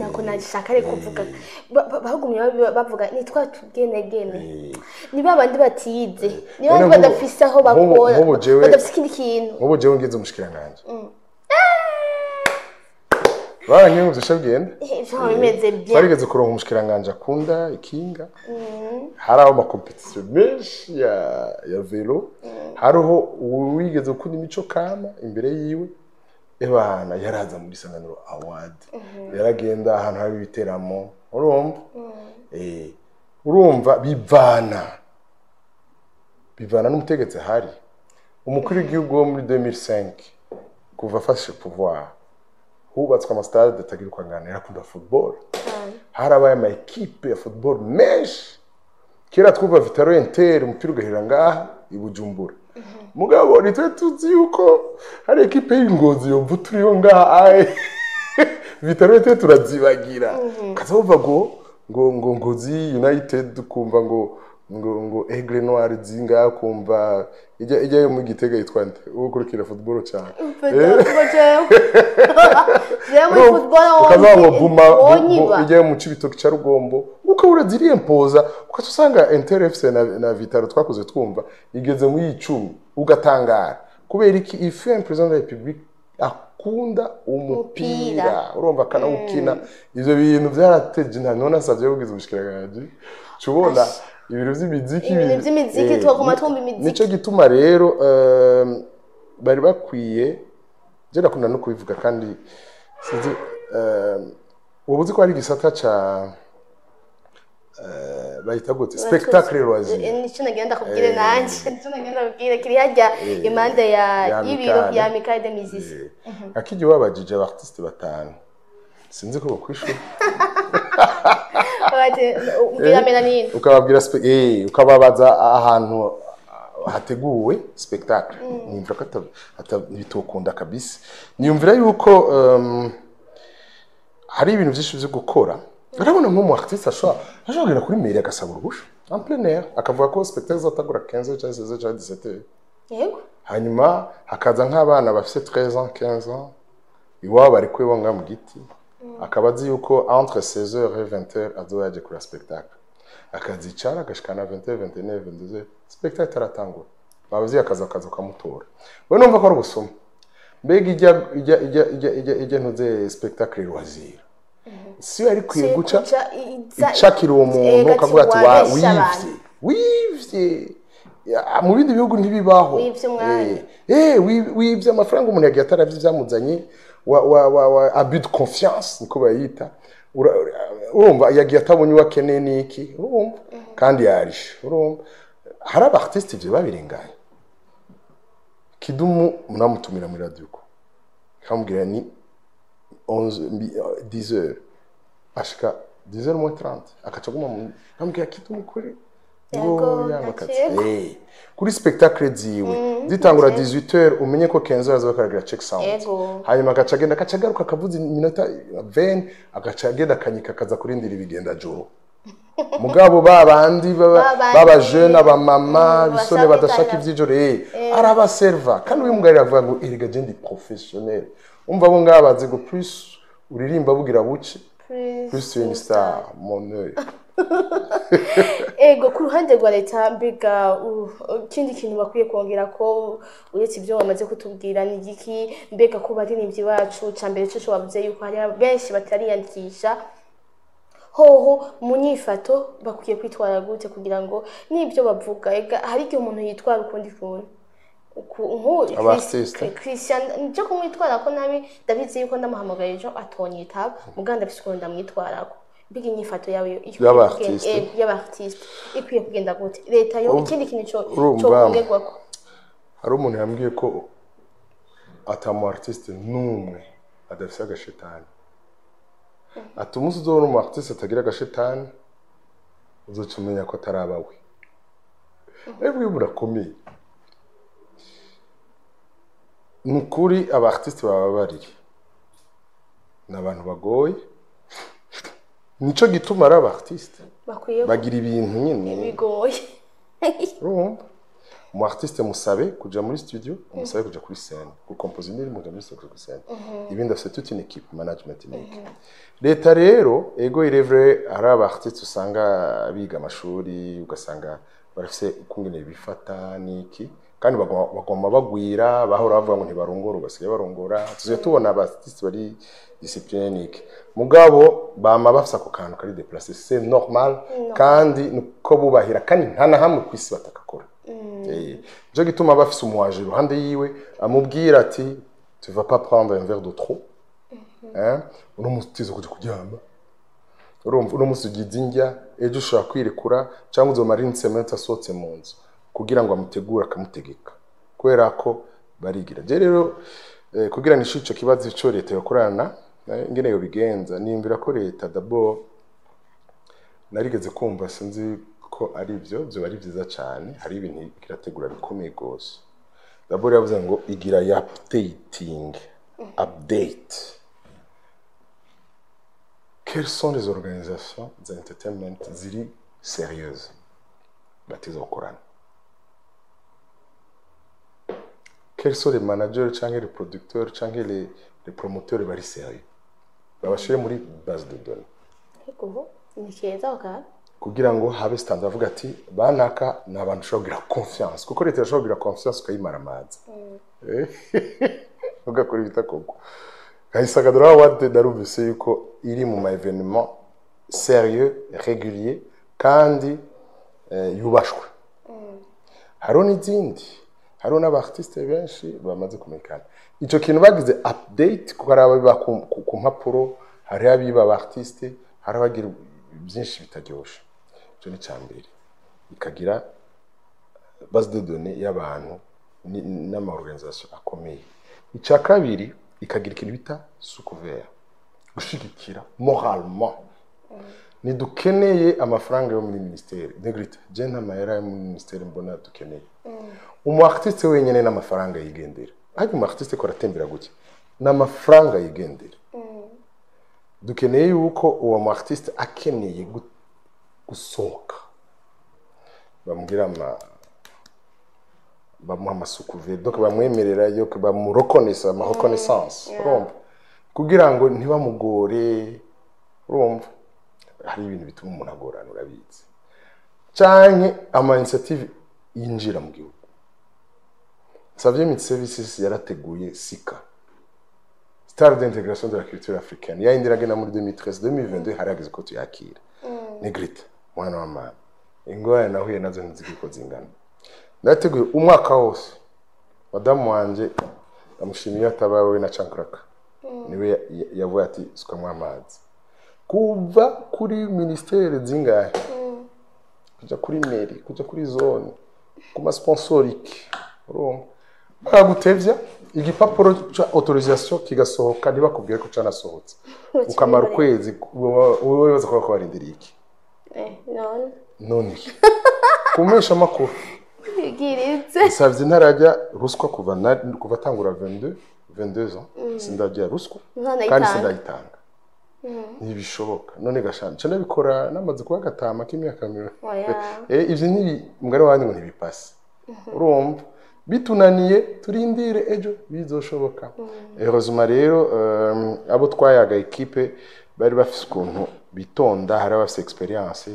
Nako nashaka ari kuvuga bagumye bavuga ni twa tugenegene, ni babandi batize, ni None babandi badafise aho bakora, nk'ubu badafise ikindi kintu. Nk'ubu jewe ngize umushikiranganje. Barankiye ngo vyosha bigenda. Ivyo bimeze bien. Twarigeze kuronka umushikiranganje akunda ikinga. Hari aho ama compétitions menshi ya vélo. Hariho uwigeze gukunda imico kama imbere yiwe. Ebana yaraza muri Isanganiro Award, yaragenda ahantu hari ibiteramo, urumva. Urumva bivana n'umutegetsi. Hari umukuru w'igihugu wo muri 2005, kuva afashe pouvoir, hubatswe ama stade atagira uko angana. Yarakunda football, harabaye ama équipe ya football menshi. Kera twumva Vital'O, Inter, umupira ugahera ngaha i Bujumbura. Mugabo nitwe tuzi yuko hari équipe y'Ingozi yumva turiyo ngaha aye Vital'O Inter turazibagira, kaza wumva ngo Ngozi United, ukumva ngo Aigle Noir zinga, kumva ijya yo mu Gitega yitwa nde? Ukurikira football cyane. Jewe muri football Ukavuga ngo Buma wonyiba. Ijya mu Cibitoke ca Rugombo, ukabura ziriyempoza, ukaca usanga Inter FC na Vital'O twakuze twumva igeze muri 10, ugatangara kubera iki? Ifu un président de la République akunda umupira, Umupira. urumva, akanawukina. Ivyo bintu vyarateje nta none asavye kugiza ubushikiranganje, cubona ibintu vy'imiziki. Ibintu vy'imiziki, twaguma twumva imiziki. Nico gituma rero bari bakwiye, je ndakunda no kubivuga kandi sinzi, ubu uzi ko hari igisata ca bayita gute, spectacle loisir. Nicyo nagenda kubwire nanje, nicyo nagenda kubwire kiri hajya impande ya ya y'ibiro Amicale. ya Amicale des Musiciens. Akijya wabajije aba artiste batanu, sinzi ko bakwishura. Bati ubwira Melanine. Ukababwira ukababaza ahantu hateguwe spectacle, niyumvira ko bitokunda kabisa. Niyumvira yuko hari ibintu byinshi byo gukora. Urabona nk'umu artiste ashobora kugera kuri mairie agasaba uruhusha en plein air, akavuga ko spectacle izatangura 15 cyangwa 16 cyangwa 17. Hanyuma hakaza nk'abana bafite 13 ans, 15 ans, iwabo bari kwibonga mu giti, akaba azi yuko entre 16h et 20h azoba yaje kureba spectacle, akazicara agashikana 20h, 21h, 22h, spectacle itaratangura, babazi akaza kamutora. We numva ko ari ubusuma. Mbega ijya ntuze spectacle loisir siyo yari ikwiye guca icakira uwo muntu, ukavuga ati wa wivye wivye. Ya, mu bindi bihugu ntibibaho. Wivye umwanya. Wivye amafaranga umuntu yagiye ataravye ivyamuzanye, wa abus de confiance niko bayita. Urumva yagiye atabonye uwo akeneye n'iki, urumva, kandi yarishe. Urumva hari aba artiste ivyo babirenganye. Kidumu munamutumira muri radio ko kamubwira ni 11 10 heures, ashika 10 heures moins 30, akaca aguma mu kamubwira Kidumu kuri ngo Yego, yanga akazi. ndakeka. Kuri spectacle ziwe zitangura 18 heures, umenye ko 15 heures azoba karagira check sound. Hanyuma agaca agenda, agaca agaruka, akavuza iminota 20, agaca agenda akanyika, akaza kurindira ibigenda joro. Mugabo babandi Babandi, baba jeune, abamama bisone bashaka badashaka kwitahira. ivy'ijoro, arabaserva. Kandi uyu mugabo aravuga ngo erega je ndi professionnel. Umva abo ngaba bazi ngo plus uririmba bugira buce, plus tu es une star, mon oeil. Ego, ku ruhande rwa leta mbega ikindi kintu bakwiye kongera ko uretse ibyo bamaze kutubwira ni igiki? Mbega ku baririmbyi bacu, ca mbere cyo bavuze yuko hari benshi batariyandikisha, hoho mu nyifato bakwiye kwitwara gute kugira ngo n'ibyo bavuga? Ega hari igihe umuntu yitwara ukundi kuntu. Aba artiste. Christian nje kumwitwara ko nabi, ndabizi yuko ndamuhamagaye ejo atonyitaba, muganda afise ukuntu ndamwitwarako. Mbega inyifato yawe ikwiye Y'aba artiste. Y'aba artiste ikwiye kugenda gute? Leta yo ikindi kintu cyo Urumva, cyo kongerwako? Hari umuntu yambwiye ko atamu artiste n'umwe adafise agashetani, ati umunsi uzobona umu artiste atagira agashetani, uzoca umenya ko atarabawe. Ebwe burakomeye. Ni ukuri aba artiste baba bariri ni abantu bagoye, nico gituma ari aba artiste bakwiye bagira ibintu nyine bigoye. Urumva umu artiste musabe kuja muri studio, umusabe kuja kuri scène gukompoza indirimbo, kuja muri studio, kuja kuri scène, ibindi afise toute une équipe, management n'iki. Leta rero, ego, il est vrai, hari aba artiste usanga biga amashuri, ugasanga barafise ukungene bifata n'iki. Kandi bagoma bagwira. Bahora bavuga ngo ntibarongora, basigaye barongora. Tuziye tubona aba artiste bari disciplinés, mugabo bama bafise ako kantu kari déplacé. C'est normal, kandi niko bubahira, kandi nta na hamwe ku isi batakakora. Nico gituma bafise umuwaje iruhande yiwe amubwira ati: "Tu vas pas prendre un verre de trop, hein, uno munsi utize kuja kuryama." Urumva, uno munsi ugize indya, ejo ushobora kwirekura, cyangwa uzomara une semaine utasohotse mu nzu, kugira ngo amutegure, akamutegeka, kubera ko barigira. Je rero, kugira nishure ico kibazo ico leta yokorana, ingene yobigenza, niyumvira ko leta d'abord, narigeze kumva, sinzi ko ari byo, byoba ari byiza cyane. Hari ibintu irategura bikomeye rwose. D'abord yavuze ngo igira ya updating, update quelles sont les organisations d'entertainment ziri sérieuses bateza gukorana, quels sont les managers canke les producteurs canke les promoteurs bari sérieux, babashire muri base de données. Ego, ni keza bakaba. Kugira ngo habe standard, avuga ati banaka ni abantu ushobora kugira confiance, kuko leta irashobora kugira confiance ukayimaramaza, ugakora ibitakorwa. Kayisagadura wade narumvise yuko iri mu ma événement sérieux, régulier, kandi yubashwe. Hariho n'izindi, hariho n'aba artiste benshi bamaze kumenyekana. Icyo kintu bagize update, kuko hari ababiba ku mpapuro, hariho abiba aba artiste, hari abagira byinshi bitaryoshe. Icyo ni icya mbere, ikagira base de données y'abantu n'ama organisation akomeye. Icya kabiri, ikagira ikintu bita sous couvert, gushigikira moralement. Ntidukeneye amafaranga yo muri ministeri negrita. Je nta mahera yo muri ministeri mbona dukeneye. Umu artiste wenyine n'amafaranga yigendera. Ariko umu artiste ko aratembera gutya n'amafaranga yigendera, dukeneye yuko uwo mu artiste akeneye gusohoka, bamubwira ama bamuha ama sous couvert, donc bamwemerera yuko bamureconnaissa, ama reconnaissance. Urumva, kugira ngo ntibamugore. Urumva, hari ibintu bituma umuntu agorana, urabizi, canke ama initiative yinjira mu gihugu. Savye Multi Services yarateguye SICA, Star d'intégration de la culture africaine, yayindi iragenda muri 2013, 2022 harageze ko tuyakira. Negrita, mwana wa mama, ingorane nahuye nazo ntizigi ko zingana. Ndateguye umwaka wose. Madamu wanje ndamushimiye, atabawe na Chankraka, niwe yavuye ati sukamwo amazi. Kuva kuri ministere zingahe, kuja kuri mairie, kuja kuri zone, ku ma sponsor iki, urumva baragutevya, igipapuro ca autorisation kigasohoka, ntibakubwire ko canasohotse, ukamara ukwezi wowe wibaza ko bariko barindiriye iki. None. None kumesha amakuru. Bwiritse. Nsavye ntarajya ruswa kuva atangura 22 22 ans, sindajya ruswa. Ntanayitanga. Kandi sindayitanga, ntibishoboka. None gashana nca ndabikora namaze kuba agatama k'imyaka 40. Oya. Ivyo ntibi umugani wanjye ngo ntibipase. Urumva, bitunaniye turindire ejo bizoshoboka. Heureusement rero, abo twayaga équipe bari bafise ukuntu bitonda, hari abafise expérience,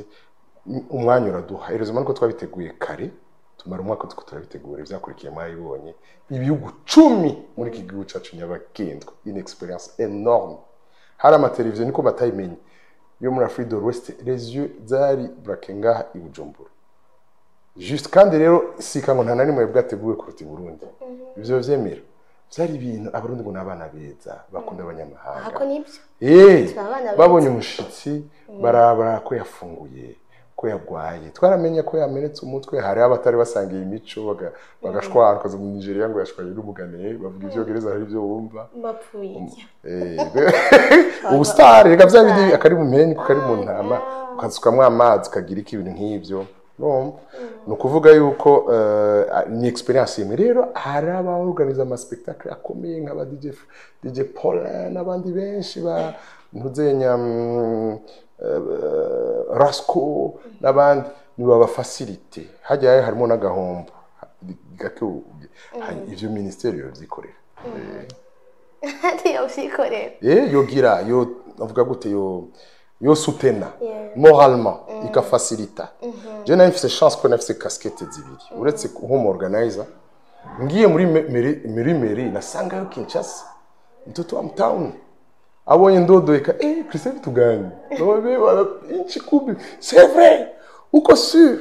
umwanya uraduha. Heureusement nuko twabiteguye kare, tumara umwaka tuko turabitegura. Ivyakurikiye mwayibonye, ibihugu 10 muri iki gihugu cacu nyabagendwa, une expérience énorme. Hari amateleviziyo niko batayimenye yo muri Afrique de l'Ouest, les yeux zari braqué ngaha i Bujumbura juste. Kandi rero sika ngo nta na rimwe bwateguwe kuruta i Burundi. Ivyo vyemera vyari ibintu Abarundi ngo ni abana beza, bakunda abanyamahanga. Ako nibyo. Eh, Turi abana beza. Babonye umushitsi, barabara ko yafunguye, ko yagwaye, twaramenye ko yamenetse umutwe. Hariho abatari basangiye imico bagashwara, ukaza mu Nigeria ngo yashwaye n'umuganiye, bavuga ivyongereza, hari ibyo wumva. Bapfuye iki? Ubu star reka bya bindi akari mu mpene niko kari mu ntama, ukasukamwo amazi, ukagira iki, ibintu nk'ibyo. Urumva, ni ukuvuga yuko ni expérience imwe. Rero hari abaorganiza ama spectacle akomeye nk'aba DJ Paulin n'abandi benshi ba ntuzenya, Rasco n'abandi, nibabafacilite. Hajya harimo n'agahombo gake, ivyo ministeri yovyikorera. Hariya ubyikorera. Yogira yo avuga gute, yo soutena moralement, ikafacilita. Je nari mfise chance ko nafise casquette zibiri, uretse nk'umu organizer. Ngiye muri mairie nasangayo Kinshasa, mtoto wa mtown abonye ndodoeka, eh, Christophe tuganye nobe wala inchi kubi, c'est vrai, uko sûr.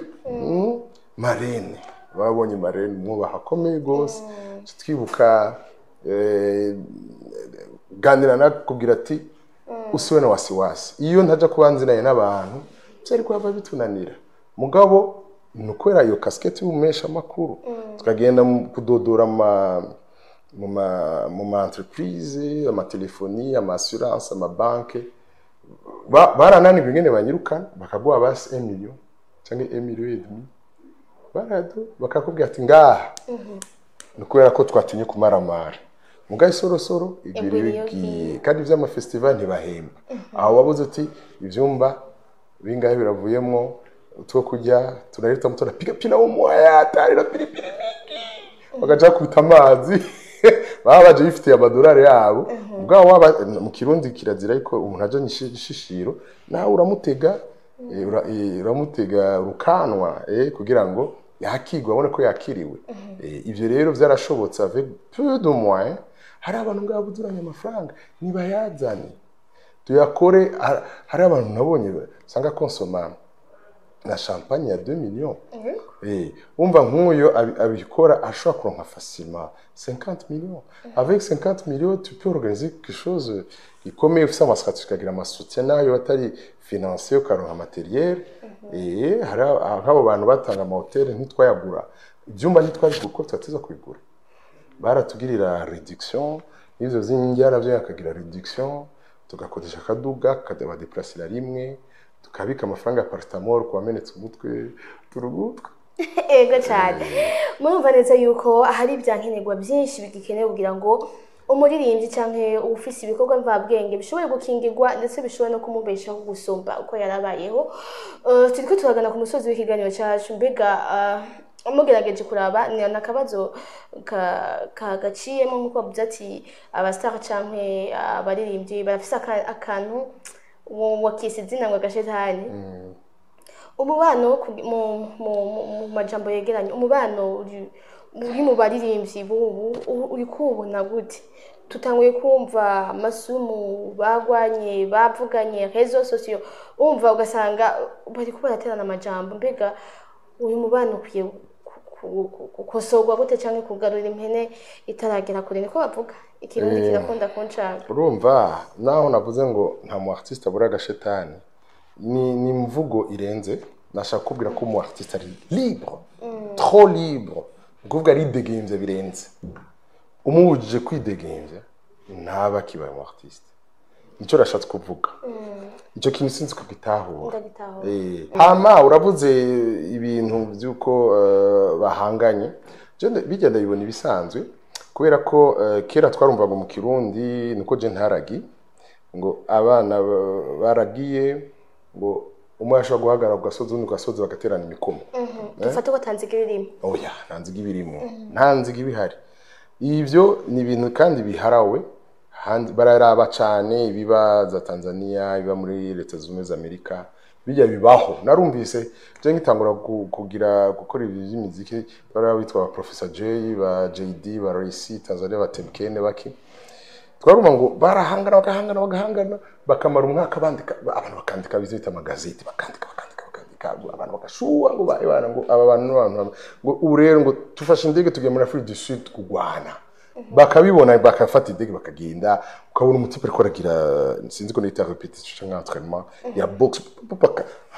Marraine babonye marraine mwubaha akomeye gose. Twibuka ganira nakubwira ati usiwe na wasiwasi, iyo ntaja kuba nzinanye n'abantu byari kuhava bitunanira. Mugabo ni ukubera iyo casquette y'umesha makuru, tukagenda kudodora mu ma entreprise, amatelefoni, ama assurance, ama banque. Barananirwa ingene banyirukana, bakaguha basi 1 million cyangwa 1 million et demi, baradu bakakubwira ati ngaha ni ukubera ko twatinye kumaramara. Mugaye isorosoro igwira Igwira iyo iyo igiye, kandi ivy'amafestival ntibahemba. Aho wabuze uti ivyumba bingahe biravuyemwo, utwo kurya tunaleta, mtu anapiga pilau mwaya hatari na pilipili mingi, bakaja bakubita amazi, baba baje bifitiye amadolari yabo. Ubwabo waba mu Kirundi kirazira yuko umuntu aja ishishiro nawe uramutega, uramutega rukanwa, kugira ngo yakigwe, abone ko yakiriwe. Ivyo rero vyarashobotse avec peu de moyens. Hari abantu ngabo buduranye amafaranga, nibayazane tuyakore. Hari abantu nabonye usanga konsoma na champagne ya 2 millions. Umva nk'uyo abikora ashobora kuronka facilement 50 millions. Avec 50 millions, tu peux organiser quelque chose gikomeye, ufise amastratégie, ukagira amasoutien nayo atari financier, ukaronka matériel. Hari nk'abo bantu batanga amahoteli, ntitwayagura ibyumba, ntitwabigura uko twateza kubigura, baratugirira réduction n'ivyo vy'indya navyo bakagira réduction, tugakodesha akaduga kakabadeplasira rimwe, tukabika amafaranga ya paracetamol ku wamenetse umutwe, turugutwe. Ego cyane, murumva neza yuko hari ibyankenerwa byinshi bigikenewe kugira ngo umuririmbyi cyangwa ufise ibikorwa mvabwenge bishobore gukingirwa, ndetse bishobore no kumubeshaho gusumba uko yarabayeho. Turiko turagana ku musozi w'ikiganiro cyacu. Mbega mugerageje kuraba, ni nakabazo kagaciyemo nk'uko bavuze ati abastar canke abaririmbyi barafise akantu wakise izina ngo agashetani. Umubano mu majambo yegeranye, umubano uri mu baririmbyi bubu uri kuwubona gute? Tutanguye kumva amasumu bagwanye, bavuganye réseaux sociaux, umva ugasanga bariko baraterana amajambo. Mbega uyu mubano ukwiye gukosorwa gute, canke kugarura impene itaragera kure, niko bavuga? Ikirundi kirakunda kuncanga. Urumva naho navuze ngo nta mu artiste abura agashetani, ni imvugo irenze. Nashaka kubwira ko umu artiste ari libre, trop libre, ni ukuvuga aridegemvya birenze. Umubujije kwidegemvya ntaba akibaye umu artiste. Nicyo nashatse kuvuga. Icyo kintu sinzi kugitahura. Ndagitahura. Hama uravuze ibintu by'uko bahanganye. Je bijya ndabibona ibisanzwe, kubera ko kera twarumva ngo mu Kirundi nuko je ntaragi ngo abana baragiye ngo umwe ashobora guhagarara ku gasozi, undi ku gasozi, bagaterana imikomo. Dufate ko atanziga ibirimo. Oya, nta nziga ibirimo, nta nziga ibihari. Ibyo ni ibintu kandi biharawe. Bararaba cane ibiba za Tanzania, ibiba muri Leta Zunze Ubumwe za Amerika, bijya bibaho. Narumvise je ngitangura kugira gukora ibi by'imiziki, bari bitwa ba Professor J, ba JD, ba Raisi Tanzania, ba Temkene, baki twarumva ngo barahangana, bagahangana, bagahangana, bakamara umwaka bandika, abantu bakandika bize bita amagazeti, bakandika, bakandika, bakandika, abantu bagashuha ngo bae bana, ngo aba bantu n'abantu, ngo ubu rero ngo tufashe indege tugiye muri Afrique du Sud kugwana. Bakabibona, bakafata indege bakagenda, ukabona umutipe ariko aragira, sinzi ko nita répétition cyangwa entraînement ya boxe,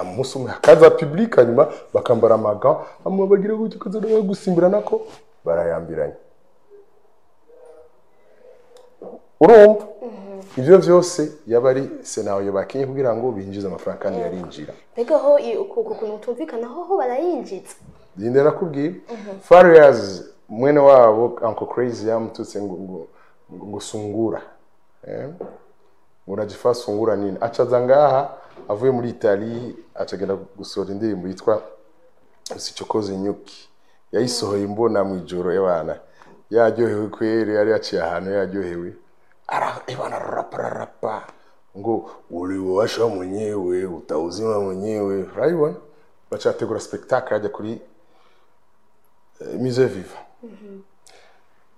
umunsi umwe hakaza public, hanyuma bakambara amaga, hanyuma bagira gutyo, kaza gusimbira nako barayambiranye. Urumva ivyo vyose yaba ari scénario bakinye kugira ngo binjize amafaranga, kandi yarinjira. Mbega ho uku kuntu tumvikana, hoho barayinjiza? Ndinde nakubwira Farious mwene wabo Uncle Crazy yamututse ngo sungura, ngo unajifa sungura nini. Acaza ngaha avuye muri Italie, acagenda gusohora indirimbo yitwa Usichokoze Nyuki. Yayisohoye mbona mu ijoro, y'abana yaryohewe kweri, yari yaciye ahantu yaryohewe, ara ebana rapa rapa ngo uliwasha mwenyewe utauzima mwenyewe. Urabibona, bacategura spectacle ajya kuri Musée Viva.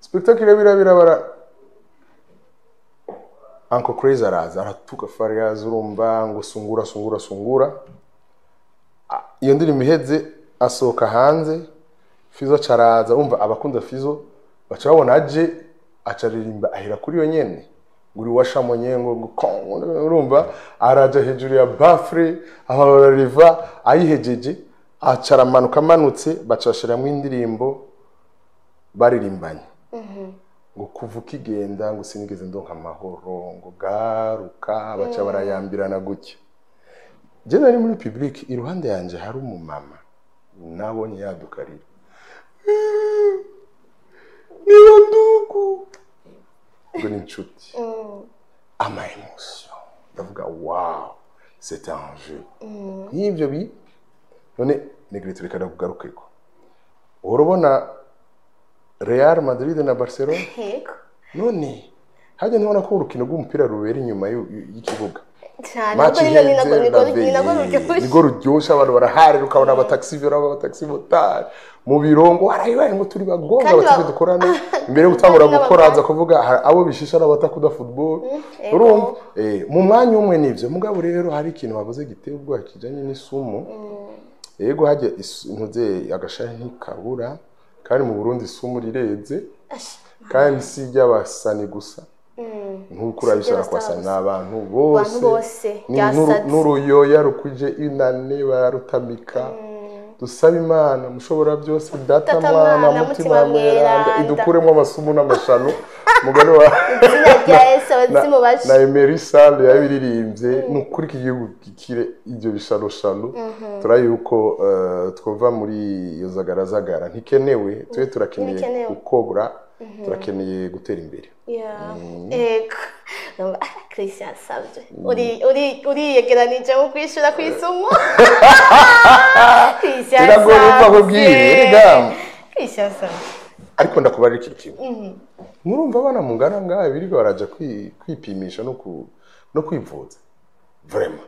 Spectacle birabara. Uncle Crazy araza aratuka Farious, urumva ngo sungura sungura sungura. Iyo ndirimbo iheze asohoka hanze, Fizo acaraza. Umva, abakunda Fizo baca babona aje acaririmba, ahera kuri iyo nyene ngo uri washamonye ngo urumva araja hejuru ya baffle aho riva, ayihejeje aca aramanuka. Amanutse baca bashiramwo indirimbo baririmbanye ngo kuva ukigenda ngo sinigeze ndonka amahoro, ngo garuka. Baca barayambirana gutya. Je nari muri public, iruhande yanje hari umumama nabonye yadukarira niba ndugu ngo ni inshuti, ama émotion. Ndavuga: "Wow, c'était un jeu." Nk'ibyo bi none Negrete, reka ndakugarukeko. Urabona Real Madrid na Barcelona? Yego. None hajya ntibona ko urukino rw'umupira rubera inyuma y'ikibuga? Cyane. Match ahubwo ni nako iheze ni nako ruryoshye. Niko ruryoshye, abantu baraharira, ukabona abataxi-vélo, abataxi motari mu birongo warayibaye ngo turi bagonga. Kandi abatipe dukorana imbere yo gutangura kandi gukora n'abaganga. Aza kuvuga hari abo bishisha n'abatakuda football. Urumva mu mwanya umwe nivyo. Mugabo rero hari ikintu bavuze giteye ubwoba kijanye n'isumu. Yego, hajya ntuze agashahi ntikabura, kandi mu Burundi isumu rireze. Ash, kandi si iry'abasani gusa, nk'uko urabishobora iry'abastar kwasana gusa. Ni abantu bose. Abantu bose, ryasaze. N'uruyoya rukwije inane bararutamika. Dusaba Imana mushobora byose, Data, Data, Mwana, Mwana, Mutima Mutima Mweranda, Mweranda. idukuremo amasumu n'amashano, mugani wa Izina rya Yesu, abazimu bashe. Na Emery Sale yabiririmbye. Ni ukuri iki gihugu gikire ibyo bishanoshano, turabe yuko twova muri iyo zagarazagara ntikenewe. Tube turakeneye Ntibikenewe. gukobra, turakeneye gutera imbere. Yeah. Ego. Numva, ah, Christian Savye. Uri uri uriyegeranije mu kwishura kw'isumu. Christian Biragoye urumva ko bwiye, erega. Christian Savye. Ariko ndakubarira ikintu kimwe. Murumva abana mungana ngaha birirwa baraja kwipimisha no kwivuza, vraiment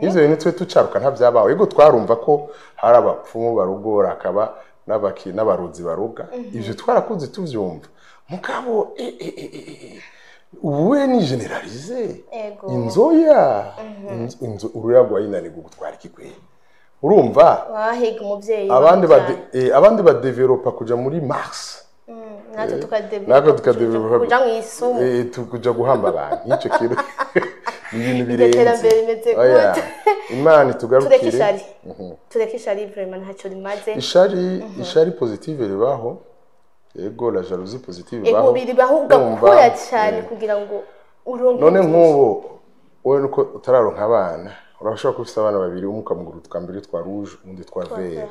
ivyo bintu twe tucaruka nta vyabaho. Yego, twarumva ko hari abapfumu barugora, hakaba n'abarozi baroga, ivyo twarakuze tuvyumva. Mugabo ubu ni généralisé. Ego. Inzoya ururabo rwayinanirwa gutwara ikikwiye, urumva. Wahiga umuvyeyi Abandi wawe. Abandi badevelopa kuja muri Mars. Natwe tukadevelopa Natwe tukadevelopa kuja mu isumu. Tukuja guhamba abantu. Icyo kintu ni ibintu Iryo birenze. terambere rimeze Oya, gute? Imana itugarukire. Tureke ishari, tureke ishari, vraiment ntacyo rimaze. Ishari positive ribaho, yego, la jalousie positive Ego, ibaho. biribaho, Urumva, ugakora cyane kugira ngo uronke None byinshi. nk'ubu wowe nuko utararonka abana, urashobora kuba ufite abana babiri, umwe ukamugura utwa mbere twa rouge, undi twa vert.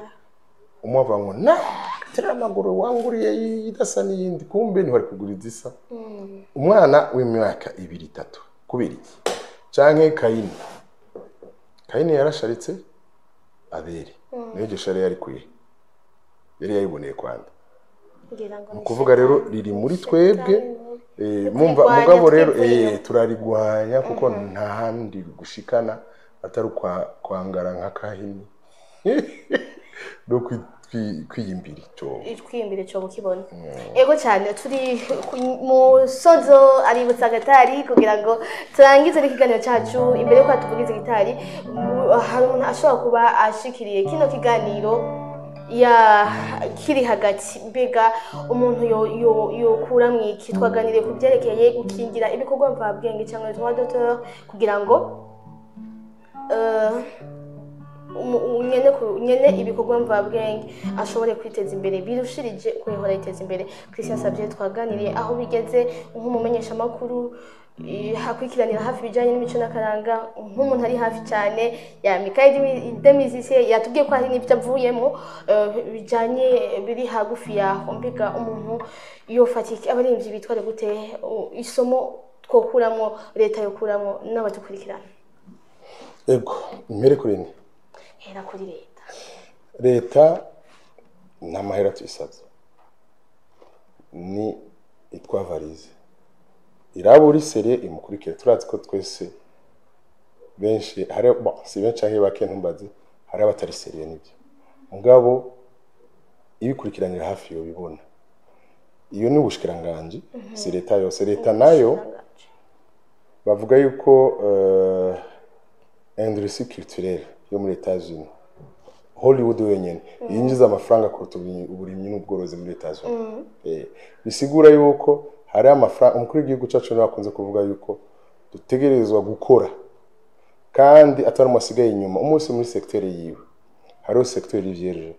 Umwe avuga ngo na tera amaguru wanguriye idasa n'iyindi, kumbe ntiwari kugura izisa. Umwana w'imyaka 2, 3, kubera iki? Canke Kayini, Kayini yarasharitse Abeli, niyo iryo shari yari kwiye, yari yayiboneye kwanda. Ngira ngo Ni ukuvuga rero riri muri twebwe. Mumva. Kurigwanya. Mugabo rero Twivuye inyuma. Turarigwanya kuko nta handi gushikana atari kwangara nka Kahini no kwiyimbira icyobo. Twiyimbira icyobo ukibona. Ego cyane, turi musozo. Aributsa agatari kugira ngo turangize n'ikiganiro cyacu. Imbere yuko tuvugiza gitari, hari umuntu ashobora kuba ashikiriye kino kiganiro ya kiri hagati. Mbega umuntu yo yokura mwiki twaganiriye ku byerekeye gukingira ibikorwa mvabwenge cyangwa droit d'auteur, kugira ngo nyene ibikorwa mvabwenge ashobore kwiteza imbere birushirije uko yahora yiteza imbere. Christian Savye, twaganiriye aho bigeze nk'umumenyeshamakuru akurikiranira hafi ibijyanye n'imico n'akaranga, nk'umuntu ari hafi cyane ya Michael de Musicien, yatubwiye ko hari n'ibyo avuyemo bijyanye biri hagufi yaho. Mbega umuntu yofatika, abaririmbyi bitware gute? Isomo twokuramo, leta yokuramo n'abadukurikirana? Ego, impere kuri ni Hera kuri leta. Leta nta mahera tuyisabye, ni itwa valise iraba uri sérieux imukurikire. Turazi ko twese benshi hari, bon, si benshi canke bake, ntumbaze, hari abatari sérieux, nibyo. Mugabo ibikurikiranira hafi yobibona. Iyo ni ubushikiranganji, si leta yose. Leta nayo bavuga yuko industrie culturelle yo muri Etats-Unis, Hollywood wenyene yinjiza amafaranga kuruta uburimyi n'ubworozi muri Etats-Unis. Bisigura yuko hari amafaranga. Umukuru w'igihugu cyacu niwe akunze kuvuga yuko dutegerezwa gukora kandi atari umwe asigaye inyuma, umunsi muri secteur yiwe. Hariho secteur vierge,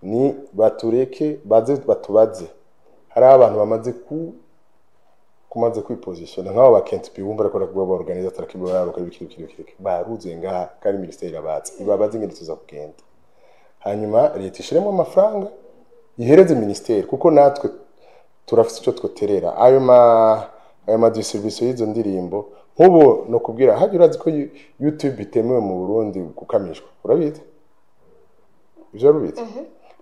ni batureke baze batubaze. Hari abantu bamaze ku kumaze kwipositiona nk'abo ba Kent P, wumva ariko kuba ba organisateur kibo babo biki biki biki baruzuye ngaha, kandi ministeri irabazi, ibabaze ingene tuza kugenda. Hanyuma leta ishiremo amafaranga, ihereze ministeri, kuko natwe turafite icyo twoterera ayo ma distribution y'izo ndirimbo. Nk'ubu no kubwira hajya, urazi ko YouTube itemewe mu Burundi gukamishwa? Urabizi ivyo? Urabizi?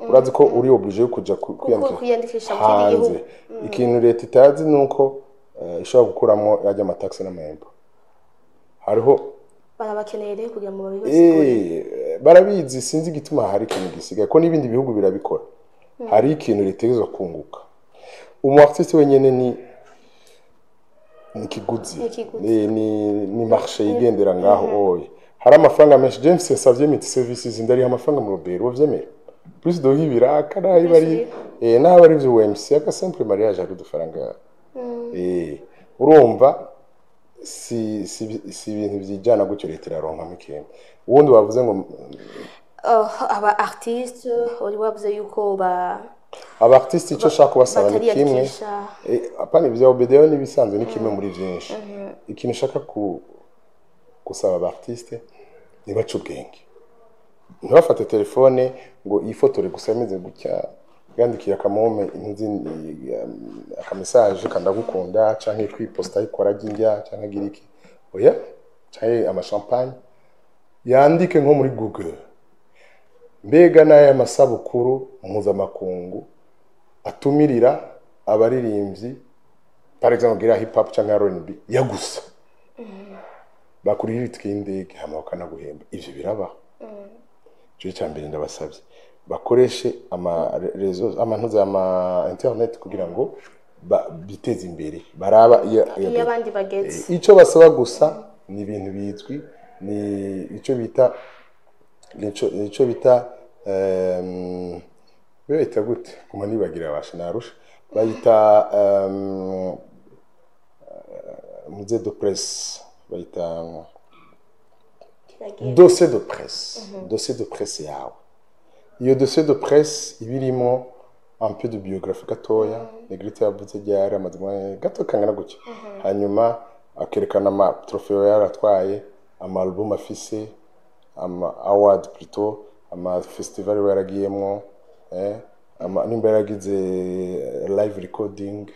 Urazi ko uri obligé yo kuja kwiyandikisha kwiyandikisha mu kindi hanze? gihugu. Ikintu leta itazi ni uko ishobora gukuramo yajya ama taxes n'ama impôts hariho. Barabakeneye rero kugira ngo babibasigurire. Barabizi, sinzi igituma hari ikintu gisigaye ko n'ibindi bihugu birabikora. Hari ikintu leta itegerezwa kunguka. Umu artiste wenyene ni ikiguzi. Ni ikiguzi. Ni marché yigendera ngaho oye. Hari amafaranga menshi. James Savye Multi Services ndariha amafaranga mu Robert, wavyemera plus de ibiraka naho bari naho ari byo UMC aka simple mariage hari udufaranga. Urumva si ibintu byijana gutyo, leta iraronkamo ikintu. Ubundi wavuze ngo Aba artiste uri wavuze yuko ba aba artiste, icyo nshaka kubasaba ni kimwe. Batariyandikisha. Apana ibya OBDO n'ibisanzwe, ni kimwe muri byinshi. Ikintu ushaka gusaba aba artiste, ntibace ubwenge, ntibafate telefone ngo yifotore gusa ameze gutya, yandikiye akamome inzi aka message kandagukunda, canke kwiposta ikora ry'indya, canke agira iki, oya, canke ama champagne. Yandike nko muri Google: mbega n'aya masabukuru mpuzamakungu atumirira abaririmbyi, par exemple gira hip hop canke R&B ya gusa, bakurira itike y'indege hama bakanaguhemba. Ivyo birabaho. Ico cya mbere ndabasabye, bakoreshe ama réseaux, amantuza, ama internet, kugira ngo biteze imbere, baraba iyo iyo abandi bageze. Icyo basaba gusa ni ibintu bizwi, ni icyo bita bayita gute? Kuma nibagira basha narusha bayita musée de presse, bayita Kiragira. Dossier de presse, dossier de presse yawe. Iyo dossier de presse iba irimo un peu de biographie gatoya, Negrita yavuze ryari, amaze umwanya gato kangana gutya, hanyuma akerekana ama trophée yaratwaye, ama album afise, ama award plutôt, ama festival yaragiyemwo, nimba yaragize live recording,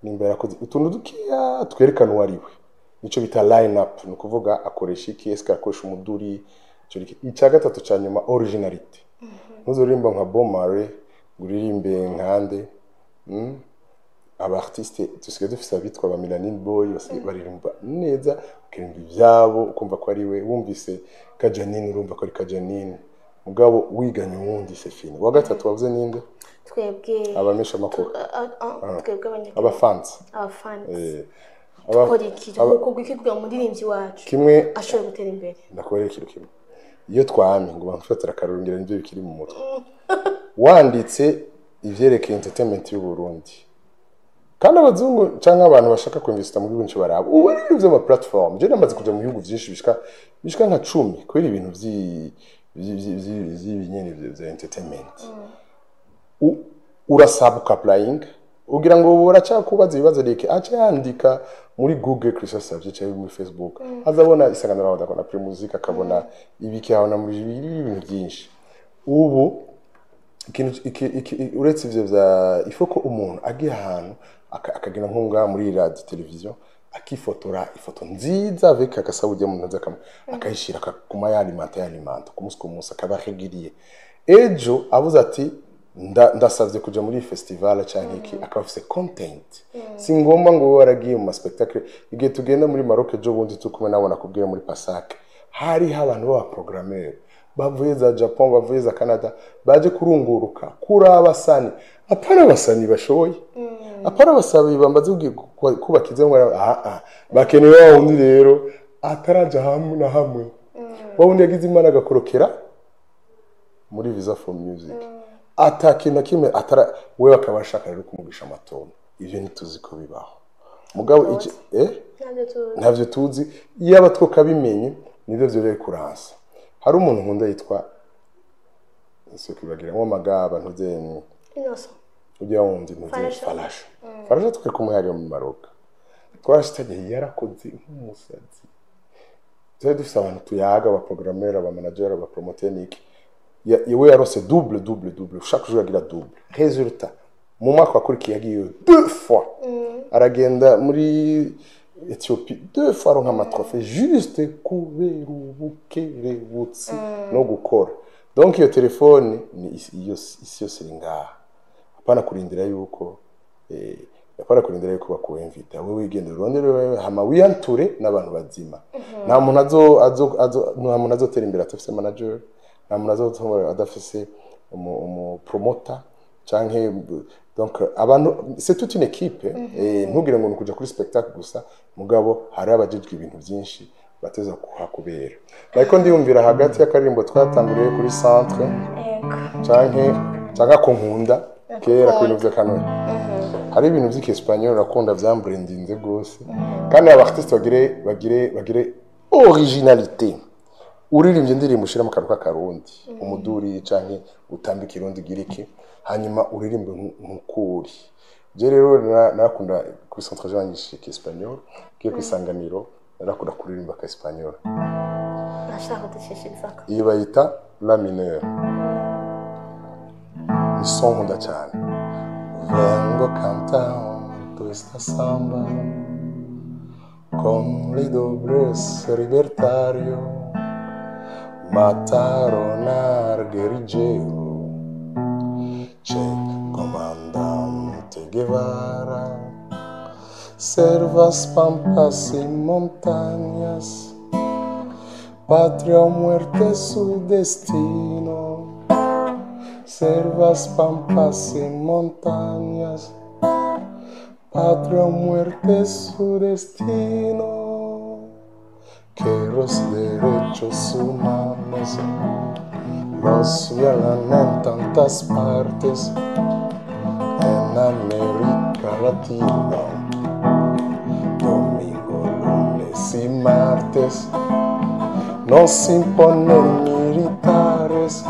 nimba yarakoze utuntu dukeya twerekana uwo ari we. Nicyo bita line up, ni ukuvuga akoresha iki, ese akoresha umuduri, ico icya gatatu cya nyuma, originality. Ntuzuririmba nka Bob Marley ngo uririmbe nkande. Aba artiste dusigaye dufise abitwa ba Melanin Boy, basigaye baririmba neza, ukaririmba ibyabo ukumva ko ari we. Wumvise Kajanine urumva ko ari Kajanine, mugabo wiganye uwundi, c'est fini. Wa gatatu wavuze ninde? Twebwe Abamesha amakuru. Twebwe abanyagihugu. Abafansi. Abafansi. Eh, Kora iki, gukorwa iki kugira ngo umuririmbyi wacu kimwe ashobore gutera imbere? Ndakubarira ikintu kimwe. Iyo twamye ngo bamfatira akarorero, nibyo bikiri mu mutwe. Wanditse ivyerekeye entertainment y'u Burundi, kandi abazungu canke abantu bashaka kuinvesta mu gihugu nico baraba. Ubu ari ibintu vy'ama platform. Je namaze kuja mu bihugu vyinshi bishika nka 10 kubera ibintu vy'ibinyene vya entertainment. Urasaba uka-applying, ugira ngo baracyakubaza ibibazo, reke aca yandika muri Google Christian Savye cyangwa muri Facebook, azabona Isanganiro, akabona Primusic, akabona ibiki, abona muri ibintu byinshi. Ubu ikintu uretse ivyo vya ifo ko umuntu agiye ahantu akagenda nko ngaha muri radio television, akifotora ifoto nziza avec akasabu mu ntoki, akayishira akaguma yalimenta yalimenta ku munsi ku munsi, akaba régulier. Ejo avuze ati ndasavye kuja muri iyi festival canke iki, akaba afise content. Si ngombwa ngo ube waragiye mu ma spectacle. Igihe tugenda muri Maroc ejo bundi turi kumwe nabo, nakubwira muri Pasak, hariho abantu b'aba programmeur. Bavuye za Japon, bavuye za Canada, baje kurunguruka kuri abasani. Apana abasani bashoboye, apana abasani bamaze kubaka izo ngo bakeneye wa wundi rero ataraja hamwe na hamwe, wa wundi yagize Imana agakorokera muri Visa for Music, ata kintu na kimwe atara, we akaba ashaka rero kumugisha amatongo. Ivyo ntituzi ko bibaho, mugabo iki Ntabyo tuzi. Ntavyo tuzi. Iyaba twokabimenye nivyo vyari kuransa. Hari umuntu nkunda yitwa sokwibagira nko ntuze Innocent. Ujya wundi ntuze. Farasha. Farasha, Farasha, twari kumwe hariya mu Maroc, twarashitanye, yarakoze nk'umusazi. Twari dufise abantu tuyaga, abaprogrammeur, abamanager, abapromoteur, niki. We yarose double, double, double, chaque jour agira double résultat. Mu mwaka wakurikiye yagiye deux fois, aragenda muri Ethiopie deux fois, aronka amatrophée juste kubera ubukerebutsi no gukora. Donc iyo telefone ni iyo isi yose iri ngaha. Apana kurindira yuko bakuinvita. Wewe wigendera, urondere wewe, hama wiyanture n'abantu bazima. Nta muntu azo azo azo nta muntu azotera imbere adafise manager, nta muntu azotera adafise umu promoter canke, donc abantu, c'est toute une équipe. Ntugire ngo ni ukuja kuri spectacle gusa, mugabo hari abajejwe ibintu byinshi bateza kuhakubera. Ariko ndiyumvira hagati y'akaririmbo twatanguriye kuri centre canke ako nkunda kera ku bintu vy'akanoni. Hari ibintu vy'Ikiespanyol nakunda vyambrandinze gose, kandi aba artiste bagire originalité. Uririmbye indirimbo, ushiramo akantu k'akarundi, umuduri canke utambike irundi giriki, hanyuma uririmbe nk'ukuri. Je rero narakunda kuri centre Jean nyigisha Ikiespanyol, ngiye kw'isanganiro narakunda kuririmba ka Espagnol. Nashaka kudushishiriza. Iyo bayita la mineur, ni son nkunda cyane. Vengo cantando esta samba con le dobles libertario, mataron al guerrillero Che, comandante Guevara, selvas, pampas y montañas, patria o muerte su destino, selvas, pampas y montañas, patria o muerte su destino, que los derechos humanos los violan en tantas partes, en América Latina, domingo, lunes y martes, nos imponen militares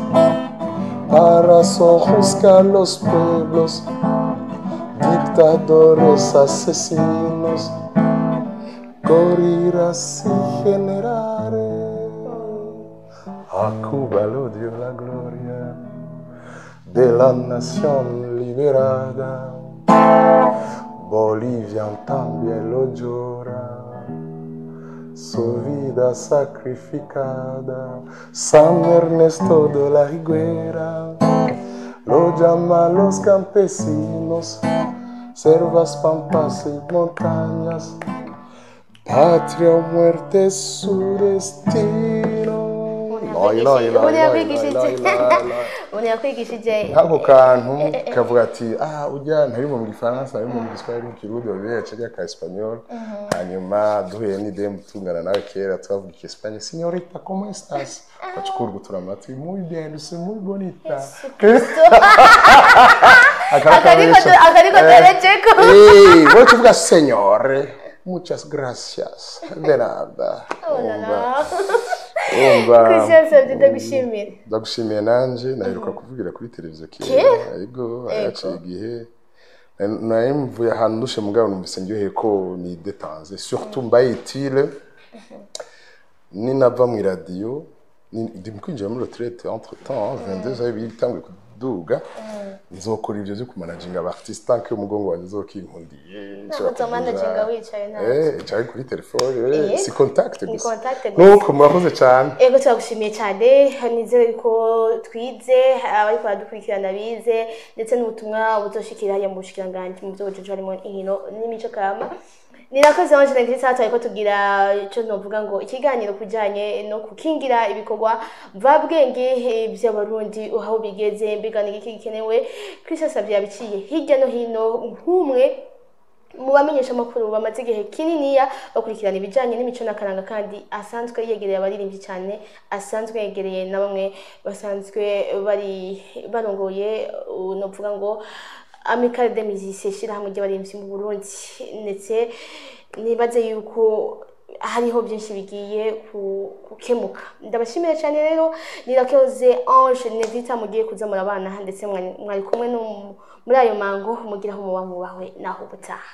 para sojuzgar los pueblos, dictadores asesinos, gorilas y generales. A Cuba lo dio la gloria de la nación liberada. Bolivia también lo llora, su vida sacrificada. San Ernesto de la Higuera lo llaman los campesinos, selvas, pampas y montañas, patria o muerte es su destino. Umuntu yakwigishije, umuntu yakwigishije. Nk'ako kantu kavuga ati ujya ntari mu Gifaransa, ntari mu Giswahili, mu Kirundi, babiri yaciye ka Espagnol. Hanyuma duhuye n'idemu tungana nawe kera, twavuga Ikiespanye: "Señorita, cómo estás?" Ugaca amatwi: "Muy bien, soy muy bonita." Akariko derecheko. Voy tuvuga: "Señor, muchas gracias, de nada." Umva. Christian Savye, ndagushimira. Ndagushimiye nanje. Naheruka kuvugira kuri televiziyo kera, ariko haciye igihe. Nari mvuye ahantu ndushe, mugabo numvise ndyoheye ko ni détente, surtout mbaye utile ninava mu iradiyo. Ndi mu kwinjira muri retraite entre temps, 22 ans bitanguye kuduga, nzokora ivyo vyo kumanaginga aba artiste tant que umugongo wanjye uzokinkundiye. Ntabwo uzomanaginga wicaye ntabwo. Canke kuri telefone, si contact Ni gusa. contact gusa. Nuko murakoze cyane. Ego, turagushimiye cyane. Nizere ko twize, abariko baradukurikirana bize, ndetse n'ubutumwa buzoshikira hariya mu bushikiranganji mu byo bujejwe harimo inkino n'imico kama. Nirakoze Ange Ngrisa, twariko tugira ico novuga ngo ikiganiro kujanye no kukingira ibikorwa mvabwenge by'Abarundi, aho bigeze, mbega ni iki gikenewe. Christian Savye yabiciye hirya no hino nk'umwe mu bamenyesha amakuru bamaze igihe kininiya bakurikirana ibijyanye n'imico n'akaranga, kandi asanzwe yegereye abaririmbyi cyane, asanzwe yegereye na bamwe basanzwe bari barongoye novuga ngo Amicale des Musiciens, ishyirahamwe ry'abaririmbyi mu Burundi. Ndetse nibaze yuko hariho byinshi bigiye gukemuka. Ndabashimiye cyane rero, Nirakoze Ange Nevita, mugiye kuza murabana, ndetse mwari kumwe muri ayo mango. Mugiraho muba mwubahwe, naho ubutaha.